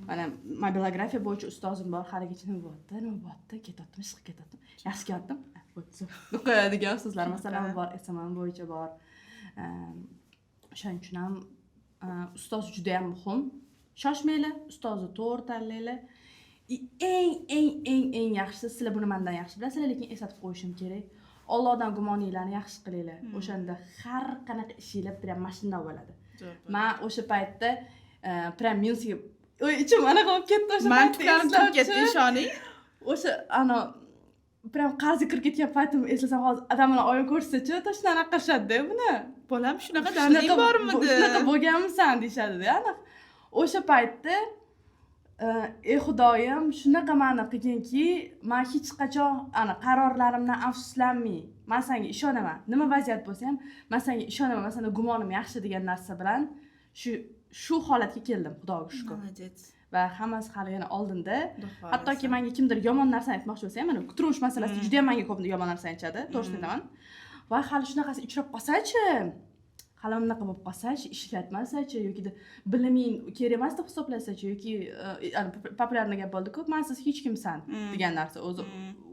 Mana mobilografiya bo'yicha ustozim bor, haligacha nima bo'lyapti, nima bo'lyapti, ketyaptimi, ish qilib ketyaptimi, yaxshi kelyaptimi, bo'ldi, deb qo'yadigan ustozlar masalan bor, SMM bo'yicha bor. O'shaning uchun ham ustoz juda yam muhim. Shoshmanglar, ustozni to'g'ri tanlanglar. И eng eng eng eng yaxshisi, sizlar buni mandan yaxshi bilasizlar, lekin eslatib qo'yishim kerak, Ollohdan gumoninglarni yaxshi qilinglar. O'shanda har qanaqa ishinglar прям mana shundoq bo'ladi. Man o'sha paytda прям minusga, oy, ichim anaqa bo'lib ketdi o'sha Man paytda tuklarim turib ketdi, eslabchi. ishoning. O'sha ana прям qarzga kirib ketgan paytimni eslasam hozir, adam bilan oyim ko'rsachi, точно anaqa qilishadida buni. Bolam, shunaqa darding bormidi? Shunaqa bo'lganmisan deyishadida aniq. O'sha paytda ey Xudoyim, shunaqa ma'ni qilginki, man hech qachon ana qarorlarimdan afsuslanmay, man sanga ishonaman, nima vaziyat bo'lsa ham man sanga ishonaman, man senda gumonim yaxshi degan narsa bilan shu holatga keldim, Xudoga shukur. Молодец. Va hammasi hali yana oldinda. Xudo xohlasa. Hattoki manga kimdir yomon narsani aytmoqchi bo'lsa ham, mana turmush masalasida juda yam manga ko'p yomon narsa aytishadi, to'g'risini aytaman. Va hali shunaqasi uchrab qolsachi, hali unaqa bo'lib qolsachi, ishlatmasachi yoki biliming kerak emas deb hisoblasachi yoki популярный gap bo'ldiku, mansiz hech kimsan degan narsa o'zi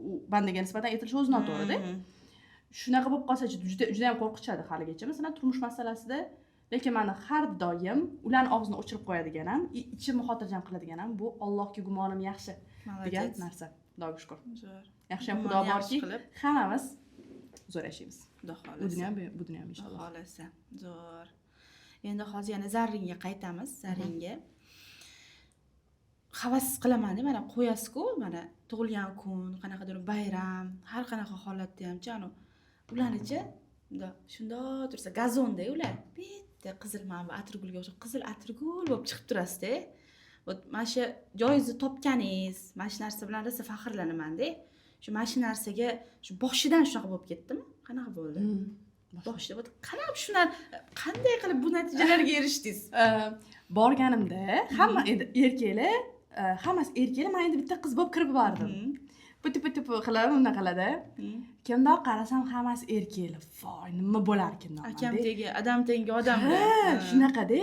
u bandaga nisbatan aytilishi o'zi noto'g'rida. Shunaqa bo'lib qolsachi, juda juda yam qo'rqitishadi haligacha, masalan, turmush masalasida. Lekin mani har doim ularni og'zini o'chirib qo'yadigan ham, ichimni xotirjam qiladigan ham bu Allohga gumonim yaxshi degan Молодец. narsa, Xudoga shukur. Zo'r. Yaxshi ham Xudo Gumonni yaxshi borki, qilib. hammamiz zo'r yashaymiz. Xudo Bu xohlasa. dunyo, bu dunyo Xudo inshaalloh. xohlasa. Zo'r. Endi hozir yana Zarringa qaytamiz. Zarringa havas qilaman, mana qo'yasiz-ku, mana tug'ilgan kun, qanaqadir bayram, har qanaqa holatda hamchi anu ularnichi bundoq shundoq tursa, gazonda ular bitta qizil, mana bu atirgulga o'xshab qizil atirgul bo'lib chiqib turasizda. Вот mana shu joyingizni topganingiz, mana shu narsa bilan rosa faxrlanamanda. Shu mana shu narsaga shu boshidan shunaqa bo'lib ketdimi? Qanaqa bo'ldi? Boshida вот qanaqa shular, qanday qilib bu natijalarga erishdingiz? Borganimda hamma endi erkaklar, hammasi erkaklar, man endi bitta qiz bo'lib kirib bordim. Puti puti qilib unaqalarda. Kimdoq qarasam, hammasi erkaklar. Voy, nima bo'larkin? Akam tegi, adam tengi odamlar. Ha, shunaqada.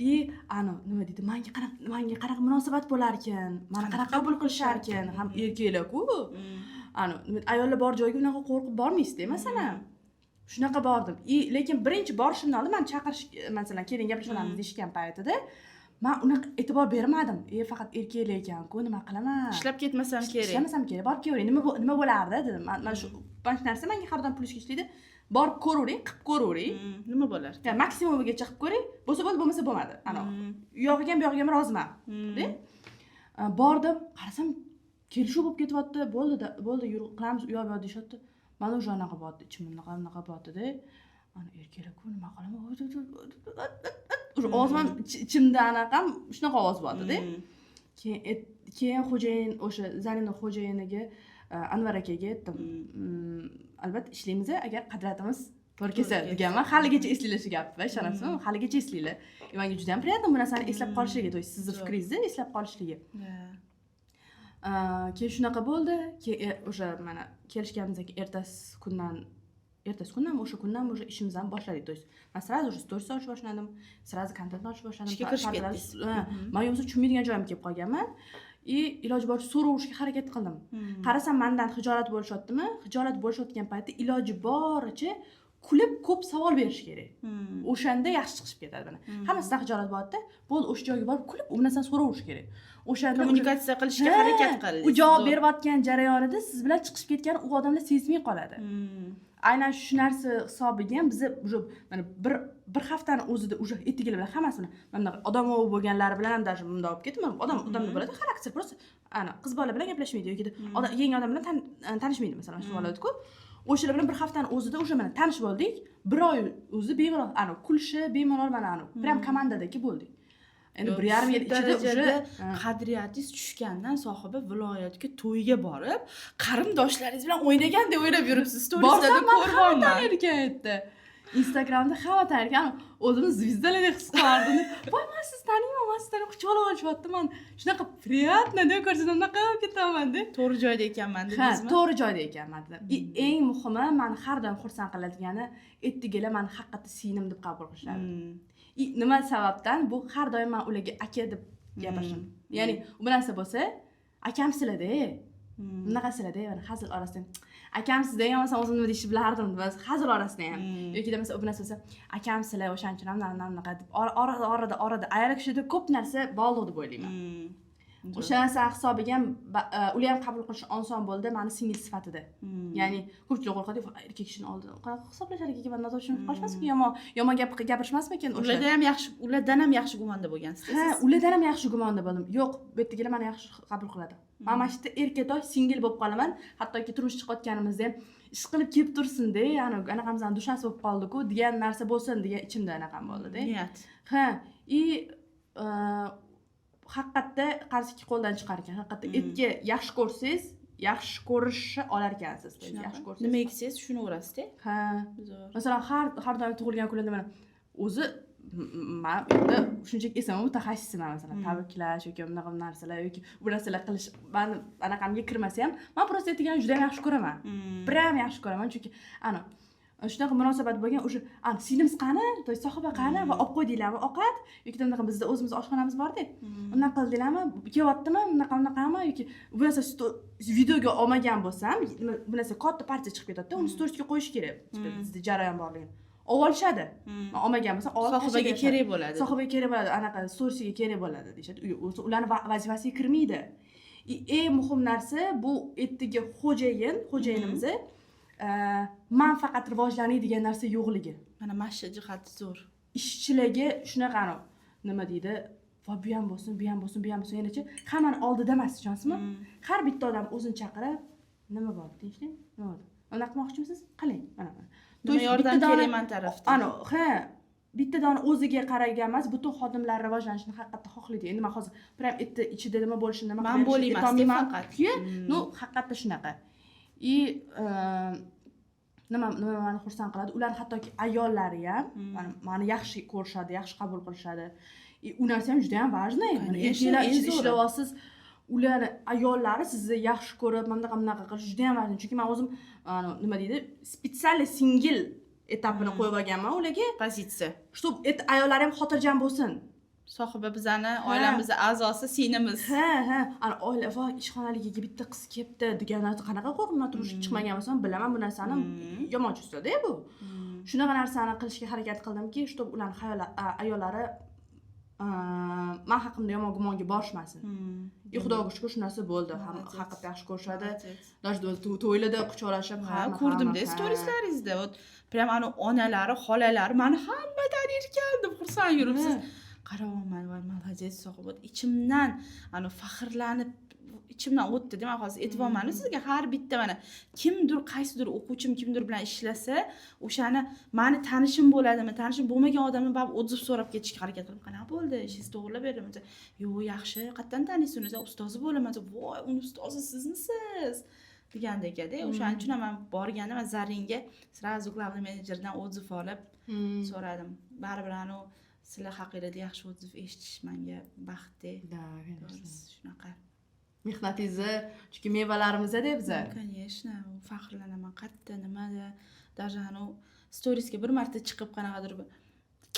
И ani nima deydi, manga qanaqa munosabat bo'larkan, mani qanaqa qabul qilisharkan, ham erkaklar-ku. Ani ayollar bor joyga unaqa qo'rqib bormaysizda, masalan. Shunaqa bordim. И lekin birinchi borishimdan oldin mani chaqirish, masalan, keling, gaplashib olamiz deyishgan paytida man unaqa e'tibor bermadim. E, faqat erkaklar ekan-ku, nima qilaman? Ishlab ketmasam kerak. Ishlamasam kerak, borib kelavering, nima bo'lardi dedim. Man shu narsa manga har doim plyusga ishlaydi. Borib ko'ravering, qilib ko'ravering. Nima bo'lar? Ya, maksimumigacha qilib ko'ring, bo'lsa bo'ldi, bo'lmasa bo'lmadi. Ana u yog'iga ham, bu yog'iga ham roziman. De. Bordim, qarasam, kelishuv bo'lib ketyapti. Bo'ldi, bo'ldi, yur, qilamiz, u yoq bu yoq deyishyapti. Mana уже anaqa bo'lyapti, ichim bunaqa bunaqa bo'lyaptida. Ana erkaklar-ku, nima qilaman? Уже ovozim ham ichimda anaqam shunaqa ovoz bo'lyaptida. Keyin xo'jayin, o'sha Zarina xo'jayiniga, Anvar akaga aytdim. Albatta ishlaymiz, agar qadriyatimiz to'g'ri kelsa kelsa. deganman. Haligacha eslanglar shu gapni, ishonasizmi? Haligacha eslanglar. И manga juda ham приятно bu narsani eslab qolishligi, то есть sizni fikringizni eslab qolishligi. Keyin shunaqa bo'ldi. Keyin o'sha mana kelishganimizdan keyin ertasi kundan, o'sha kundan уже ishimizni ham boshladik. То есть man сразу уже stories ochib boshladim, сразу kontent ochib boshladim. Ishga kirishib Pardalar- ketdingiz. Ha, man yo'qsa tushunmaydigan joyim kelib qolganman. И iloji boricha so'raverishga harakat qildim. Qarasam, mandan hijolat bo'lishyaptimi? Hijolat bo'lishayotgan paytda iloji boricha Kulib, ko'p savol berish kerak. O'shanda yaxshi chiqishib ketadi. Mana, hammasidan xijolat bo'ladida, bo'ldi, o'sha joyga borib kulib, u narsani so'raverish kerak o'shanda. Kommunikatsiya qilishga Ha, harakat qildingiz. U javob Zo'r. berayotgan jarayonida siz bilan chiqishib ketgani u odamlar sezmay qoladi. Aynan shu narsa hisobiga ham biza уже mana bir haftani o'zida уже ertagilar bilan hammasini, mana bunaqa odamovi bo'lganlari bilan ham даже bundoq bo'lib ketdi. Mana, odam odamda bo'ladi xarakter, просто ana qiz bola bilan gaplashmaydi yoki yangi odam bilan tanishmaydi, masalan, shu bo'ladiku. O'shalar bilan bir haftani o'zida уже mana tanish bo'ldik, bir oy o'zi bemalol ana kulishib, bemalol mana ana прям komandadagi bo'ldik. Endi 1,5 yil Shu ichida уже darajada qadriyatingiz tushgandan, sohibi viloyatga to'yga borib, qarindoshlaringiz bilan o'ynagandek o'ynab yuribsiz, Borsam, storieslarda man hamma ko'ryapman. tanir ekan yerda, Instagramda hamma tanir ekan. O'zimni звезда lardek his qilardim. Voy, man sizni taniyman, man sizni taniyman, quchoqlab olishyapti. Man shunaqa приятно deb ko'rsam, unaqa bo'lib ketamanda. To'g'ri joyda ekanman Ha, dedingizmi? To'g'ri joyda ekanman dedim. И eng muhimi, mani har doim xursand qiladigani, ertagilar mani haqiqatda singlim deb qabul qilishadi. И nima sababdan? Bu har doim man ularga aka deb gapirishim, ya'ni bu narsa bo'lsa, akamsizlarda, bunaqasilarda, mana hazil orasida akamsizda ham, masalan, o'zim nima deyishni bilardim, hazil orasida ham yoki masalan, bu narsa bo'lsa, akamsizlar, o'shaning uchun ham bunaqa deb orada ayol kishida ko'p narsa bog'liq deb o'ylayman. O'sha narsa hisobiga ham ular ham qabul qilish oson bo'ldi mani singil sifatida. Ya'ni ko'pchilik qo'rqadi, erkak kishini oldida qanaqa hisoblashar ekan, man noto'g'ri tushunib qolishmasmikin, yomon gap gapirishmasmikin o'sha. Ularda ham yaxshi, ulardan ham yaxshi gumonda bo'lgansiz. Ha, ulardan ham yaxshi gumonda bo'ldim. Yo'q, bu yerdagilar mani yaxshi qabul qiladi, man mana shu yerda erkatoy singil bo'lib qolaman. Hattoki turmush chiqayotganimizda ham ish qilib kelib tursinda, anaqamizni душа si bo'lib qoldiku degan narsa bo'lsin degan ichimda anaqam bo'ldida. Niyat. Ha, и haqiqatda qarsaki qo'ldan chiqar ekan. Haqiqatda etga yaxshi ko'rsangiz, yaxshi ko'rishni olar ekansiz. То есть yaxshi ko'rsangiz, Nima eksangiz, shuni o'rasizda. Ha. Zo'r. Masalan, har doim tug'ilgan kunlarda mana o'zi man endi shunchaki SMM mutaxassisiman, masalan, tabriklash yoki bunaqa narsalar yoki bu narsalar qilish mani anaqamga kirmasa ham, man просто ertagani juda ham yaxshi ko'raman. Прям yaxshi ko'raman, chunki ana shunaqa munosabat bo'lgan уже. Ana, singlimiz qani, то есть sohiba qani va olib qo'ydinglarmi ovqat yoki bunaqa, bizda o'zimiz oshxonamiz borda, unaqa qildinglarmi, kelyaptimi, bunaqa bunaqami yoki bu narsa videoga olmagan bo'lsam, bu narsa katta partiya chiqib ketadida, uni storiesga qo'yish kerak, bizda jarayon borligini olib olishadi. Man olmagan bo'lsam, olib Sohibaga tashlab berishadi. Kerak bo'ladi. Sohibaga kerak bo'ladi, anaqa storiesiga kerak bo'ladi deyishadi. Ularni vazifasiga kirmaydi. И eng muhim narsa bu ertaga xo'jayinimiz man faqat rivojlanay degan narsa yo'qligi. Mana shu jihati zo'r. Ishchilarga shunaqa anavi, nima deydi, va bu ham bo'lsin, bu ham bo'lsin, bu ham bo'lsin, yanachi hammani oldida emas, ishonasizmi? Har bitta odam o'zini chaqirib, nima bor, tinchlik, nima bo'ldi, unaqa qilmoqchimisiz, qiling, mana. То Nima есть yordam bitta kerak man tarafdan? Ana, ha, bitta dona o'ziga qaragan emas, butun xodimlar rivojlanishini haqiqatda xohlaydi. Endi man hozir прям erta ichida nima bo'lishini, nima Man qilib bo'l berishini emasda aytolmayman. Faqat. Ну, haqiqatda shunaqa. И nima mani xursand qiladi, ular hattoki ayollari ham mani yaxshi ko'rishadi, yaxshi qabul qilishadi. И u narsa ham juda ham важный. Конечно, Erkaklar eng ichida zo'ri. ishlayapsiz, ularni ayollari sizni yaxshi ko'rib, mana bunaqa bunaqa qilish juda ham важный, chunki man o'zim nima deydi, специально singil etapini qo'yib olganman ularga, Pozitsiya. Чтобы это ayollari ham xotirjam bo'lsin. Sohiba bizani oilamizni a'zosi, singlimiz. Ha, ana oila va ishxonaligiga bitta qiz kelibdi degan narsa qanaqa qo'rqib, man turmushga chiqmagan bo'lsam, bilaman bu narsani, yomon чувство da bu. Shunaqa narsani qilishga harakat qildimki, чтобы ularni ayollari man haqimda yomon gumonga borishmasin. И xudoga shukur, shu narsa bo'ldi ham. Молодец. Haqiqatda yaxshi ko'rishadi. Молодец. Даже to'ylarda quchoqlashib, Ha, hamma, ko'rdimda hamma, ha. storieslaringizda. Вот прям ani onalari, xolalari mani hamma tanirkan deb xursand yuribsiz. Qarayapman, voy, молодец, sohiba. Ichimdan ani faxrlanib, ichimdan o'tdi, man hozir aytyapmanu sizga, har bitta mana kimdir, qaysidir o'quvchim kimdir bilan ishlasa, o'shani mani tanishim bo'ladimi, tanishim bo'lmagan odamni baribir отзыв so'rab ketishga harakat qilib, qanaqa bo'ldi, ishingizni to'g'irlab berdimi desa, yo'q, yaxshi, qayerdan taniysiz uni desa, ustozi bo'laman desa, voy, uni ustozi sizmisiz degandek edi. O'shaning uchun ham man borganda, man Zaringa сразу главный menejerdan отзыв olib so'radim. Baribir anavi sizlar haqinglarda yaxshi отзыв eshitish manga baxtda. Да, конечно. To'g'risi shunaqa. Mehnatingizni chunki mevalarimizda biza. Конечно, faxrlanaman. Qayerda, nimada, даже anavi storiesga bir marta chiqib, qanaqadir bir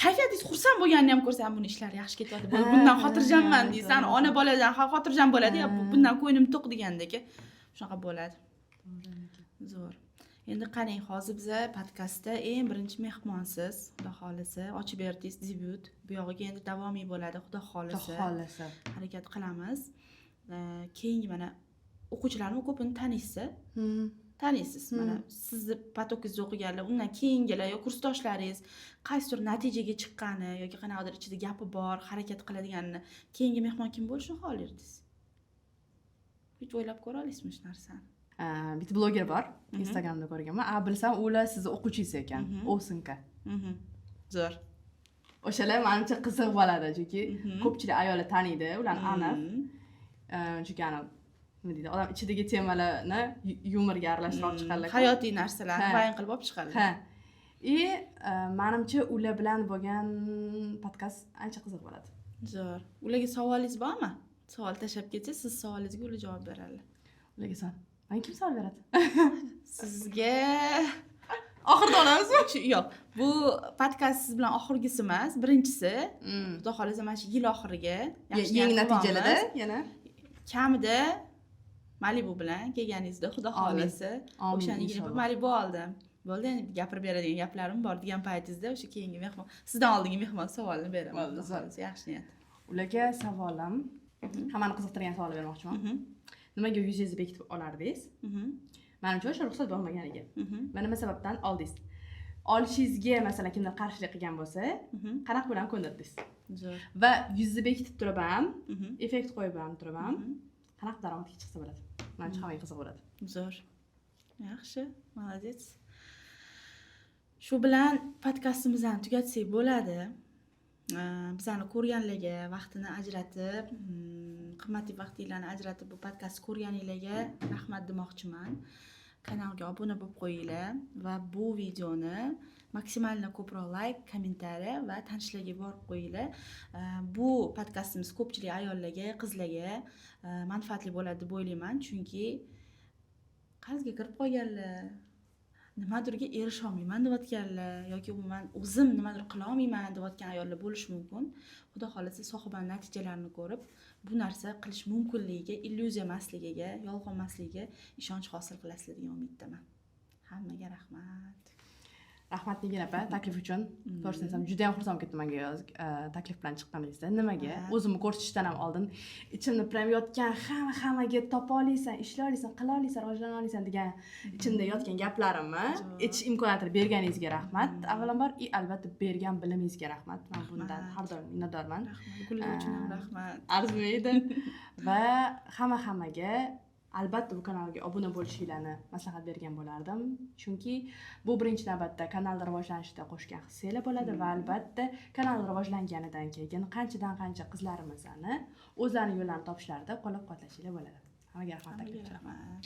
kayfiyatingiz xursand bo'lganini ham ko'rsam, buni ishlari yaxshi ketyapti, bundan xotirjamman deysan, ona boladan ham xotirjam bo'ladi, bundan ko'nglim to'q degandek, shunaqa bo'ladi. Zo'r. Endi qarang, hozir biza podkastda eng birinchi mehmonsiz, xudo xohlasa, ochib berdingiz debyut. Bu yog'iga endi davomiy bo'ladi, xudo Xudo xohlasa. xohlasa. Harakat qilamiz. Keyingi mana o'quvchilarni ko'pini taniysiz. Taniysiz. Mana sizni поток ingizda o'qiganlar, undan keyingilar yo kursdoshlaringiz qaysidir natijaga chiqqani yoki qanaqadir ichida gapi bor, harakat qiladiganini, keyingi mehmon kim bo'lishini xohlardingiz? Hech o'ylab ko'ra olasizmi shu narsani? Bitta bloger bor, Instagramda ko'rganman. A, bilsam, ular sizni o'quvchingiz ekan. Ovsinka. Zo'r. O'shalar manimcha qiziq bo'ladi, chunki ko'pchilik ayollar taniydi ularni, aniq. Chunki anavi, nima deydi, odam ichidagi temalarni yumorga aralashtirib olib chiqadilar. Hayotiy narsalarni Ha. bayon qilib olib chiqadilar. Ha, и manimcha, ular bilan bo'lgan podkast ancha qiziq bo'ladi. Zo'r. Ularga savolingiz bormi? Savol tashlab ketsa, siz savolingizga ular javob beradilar. Ularga savol, manga kim savol beradi? Sizga Oxirida olamizmi? Yo'q, bu podkast siz bilan oxirgisi emas, birinchisi. Xudo xohlasa, mana shu yil oxiriga yaxshi yangi niyat natijalarda qilyapmiz. Yana Kamida Malibu bilan kelganingizda, xudo Amin. xohlasa, Amin, o'shani inshaalloh. Malibu oldim, bo'ldi, endi gapirib beradigan gaplarim bor degan paytingizda o'sha keyingi mehmon, sizdan oldingi mehmon savolni beraman, Bo'ldi, xudo zo'r. xohlasa, yaxshi niyat. Ularga savolim, hammani qiziqtirgan savolni bermoqchiman. Nimaga yuzingizni bekitib olardingiz? Manimcha, o'sha ruxsat bo'lmaganiga. Va nima sababdan oldingiz? Olishingizga, masalan, kimdir qarshilik qilgan bo'lsa, qanaqa bilan ko'ndirdingiz? Zo'r. Va yuzni bekitib turib ham, effekt qo'yib ham turib ham qanaqa daromadga chiqsa bo'ladi? Manimcha, hammaga qiziq bo'ladi. Zo'r, yaxshi, молодец. Shu bilan podkastimizni tugatsak bo'ladi. Bizani ko'rganlarga, vaqtini ajratib, qimmatli vaqtinglarni ajratib bu podkastni ko'rganinglarga rahmat demoqchiman. Kanalga obuna bo'lib qo'yinglar va bu videoni максимально ko'proq layk, kommentariya va tanishlarga borib qo'yinglar. Bu podkastimiz ko'pchilik ayollarga, qizlarga manfaatli bo'ladi deb o'ylayman, chunki qarzga kirib qolganlar, nimadirga erisholmayman deyotganlar yoki umuman o'zim nimadir qilolmayman deyotgan ayollar bo'lishi mumkin. Xudo xohlasa, sohibani natijalarini ko'rib, bu narsa qilish mumkinligiga, illyuziya emasligiga, yolg'on emasligiga ishonch hosil qilasizlar degan umiddaman. Hammaga rahmat. Rahmat, Nigina opa, taklif uchun. To'g'risini aytsam, juda yam xursand ketdim manga taklif bilan chiqqaningizda. Nimaga? O'zimni ko'rsatishdan ham oldin ichimda prям yotgan, hamma hammaga topa olasan, ishlay olasan, qila olasan, rivojlana olasan degan ichimda yotgan gaplarimni aytish imkoniyatini berganingizga rahmat avvalambor и albatta bergan bilimingizga rahmat. Man bundan Rahmat. har doim minnatdorman. Rahmat, gullar uchun ham rahmat. Arzimaydi. Va hamma hammaga albatta bu kanalga obuna bo'lishinglarni maslahat bergan bo'lardim, chunki bu birinchi navbatda kanal rivojlanishida qo'shgan hissanglar bo'ladi va albatta kanal rivojlanganidan keyin qanchadan qancha qizlarimizni o'zlarini yo'llarini topishlarida qo'llab quvvatlashinglar bo'ladi. Hammaga rahmat Hammaga taklif uchun. rahmat.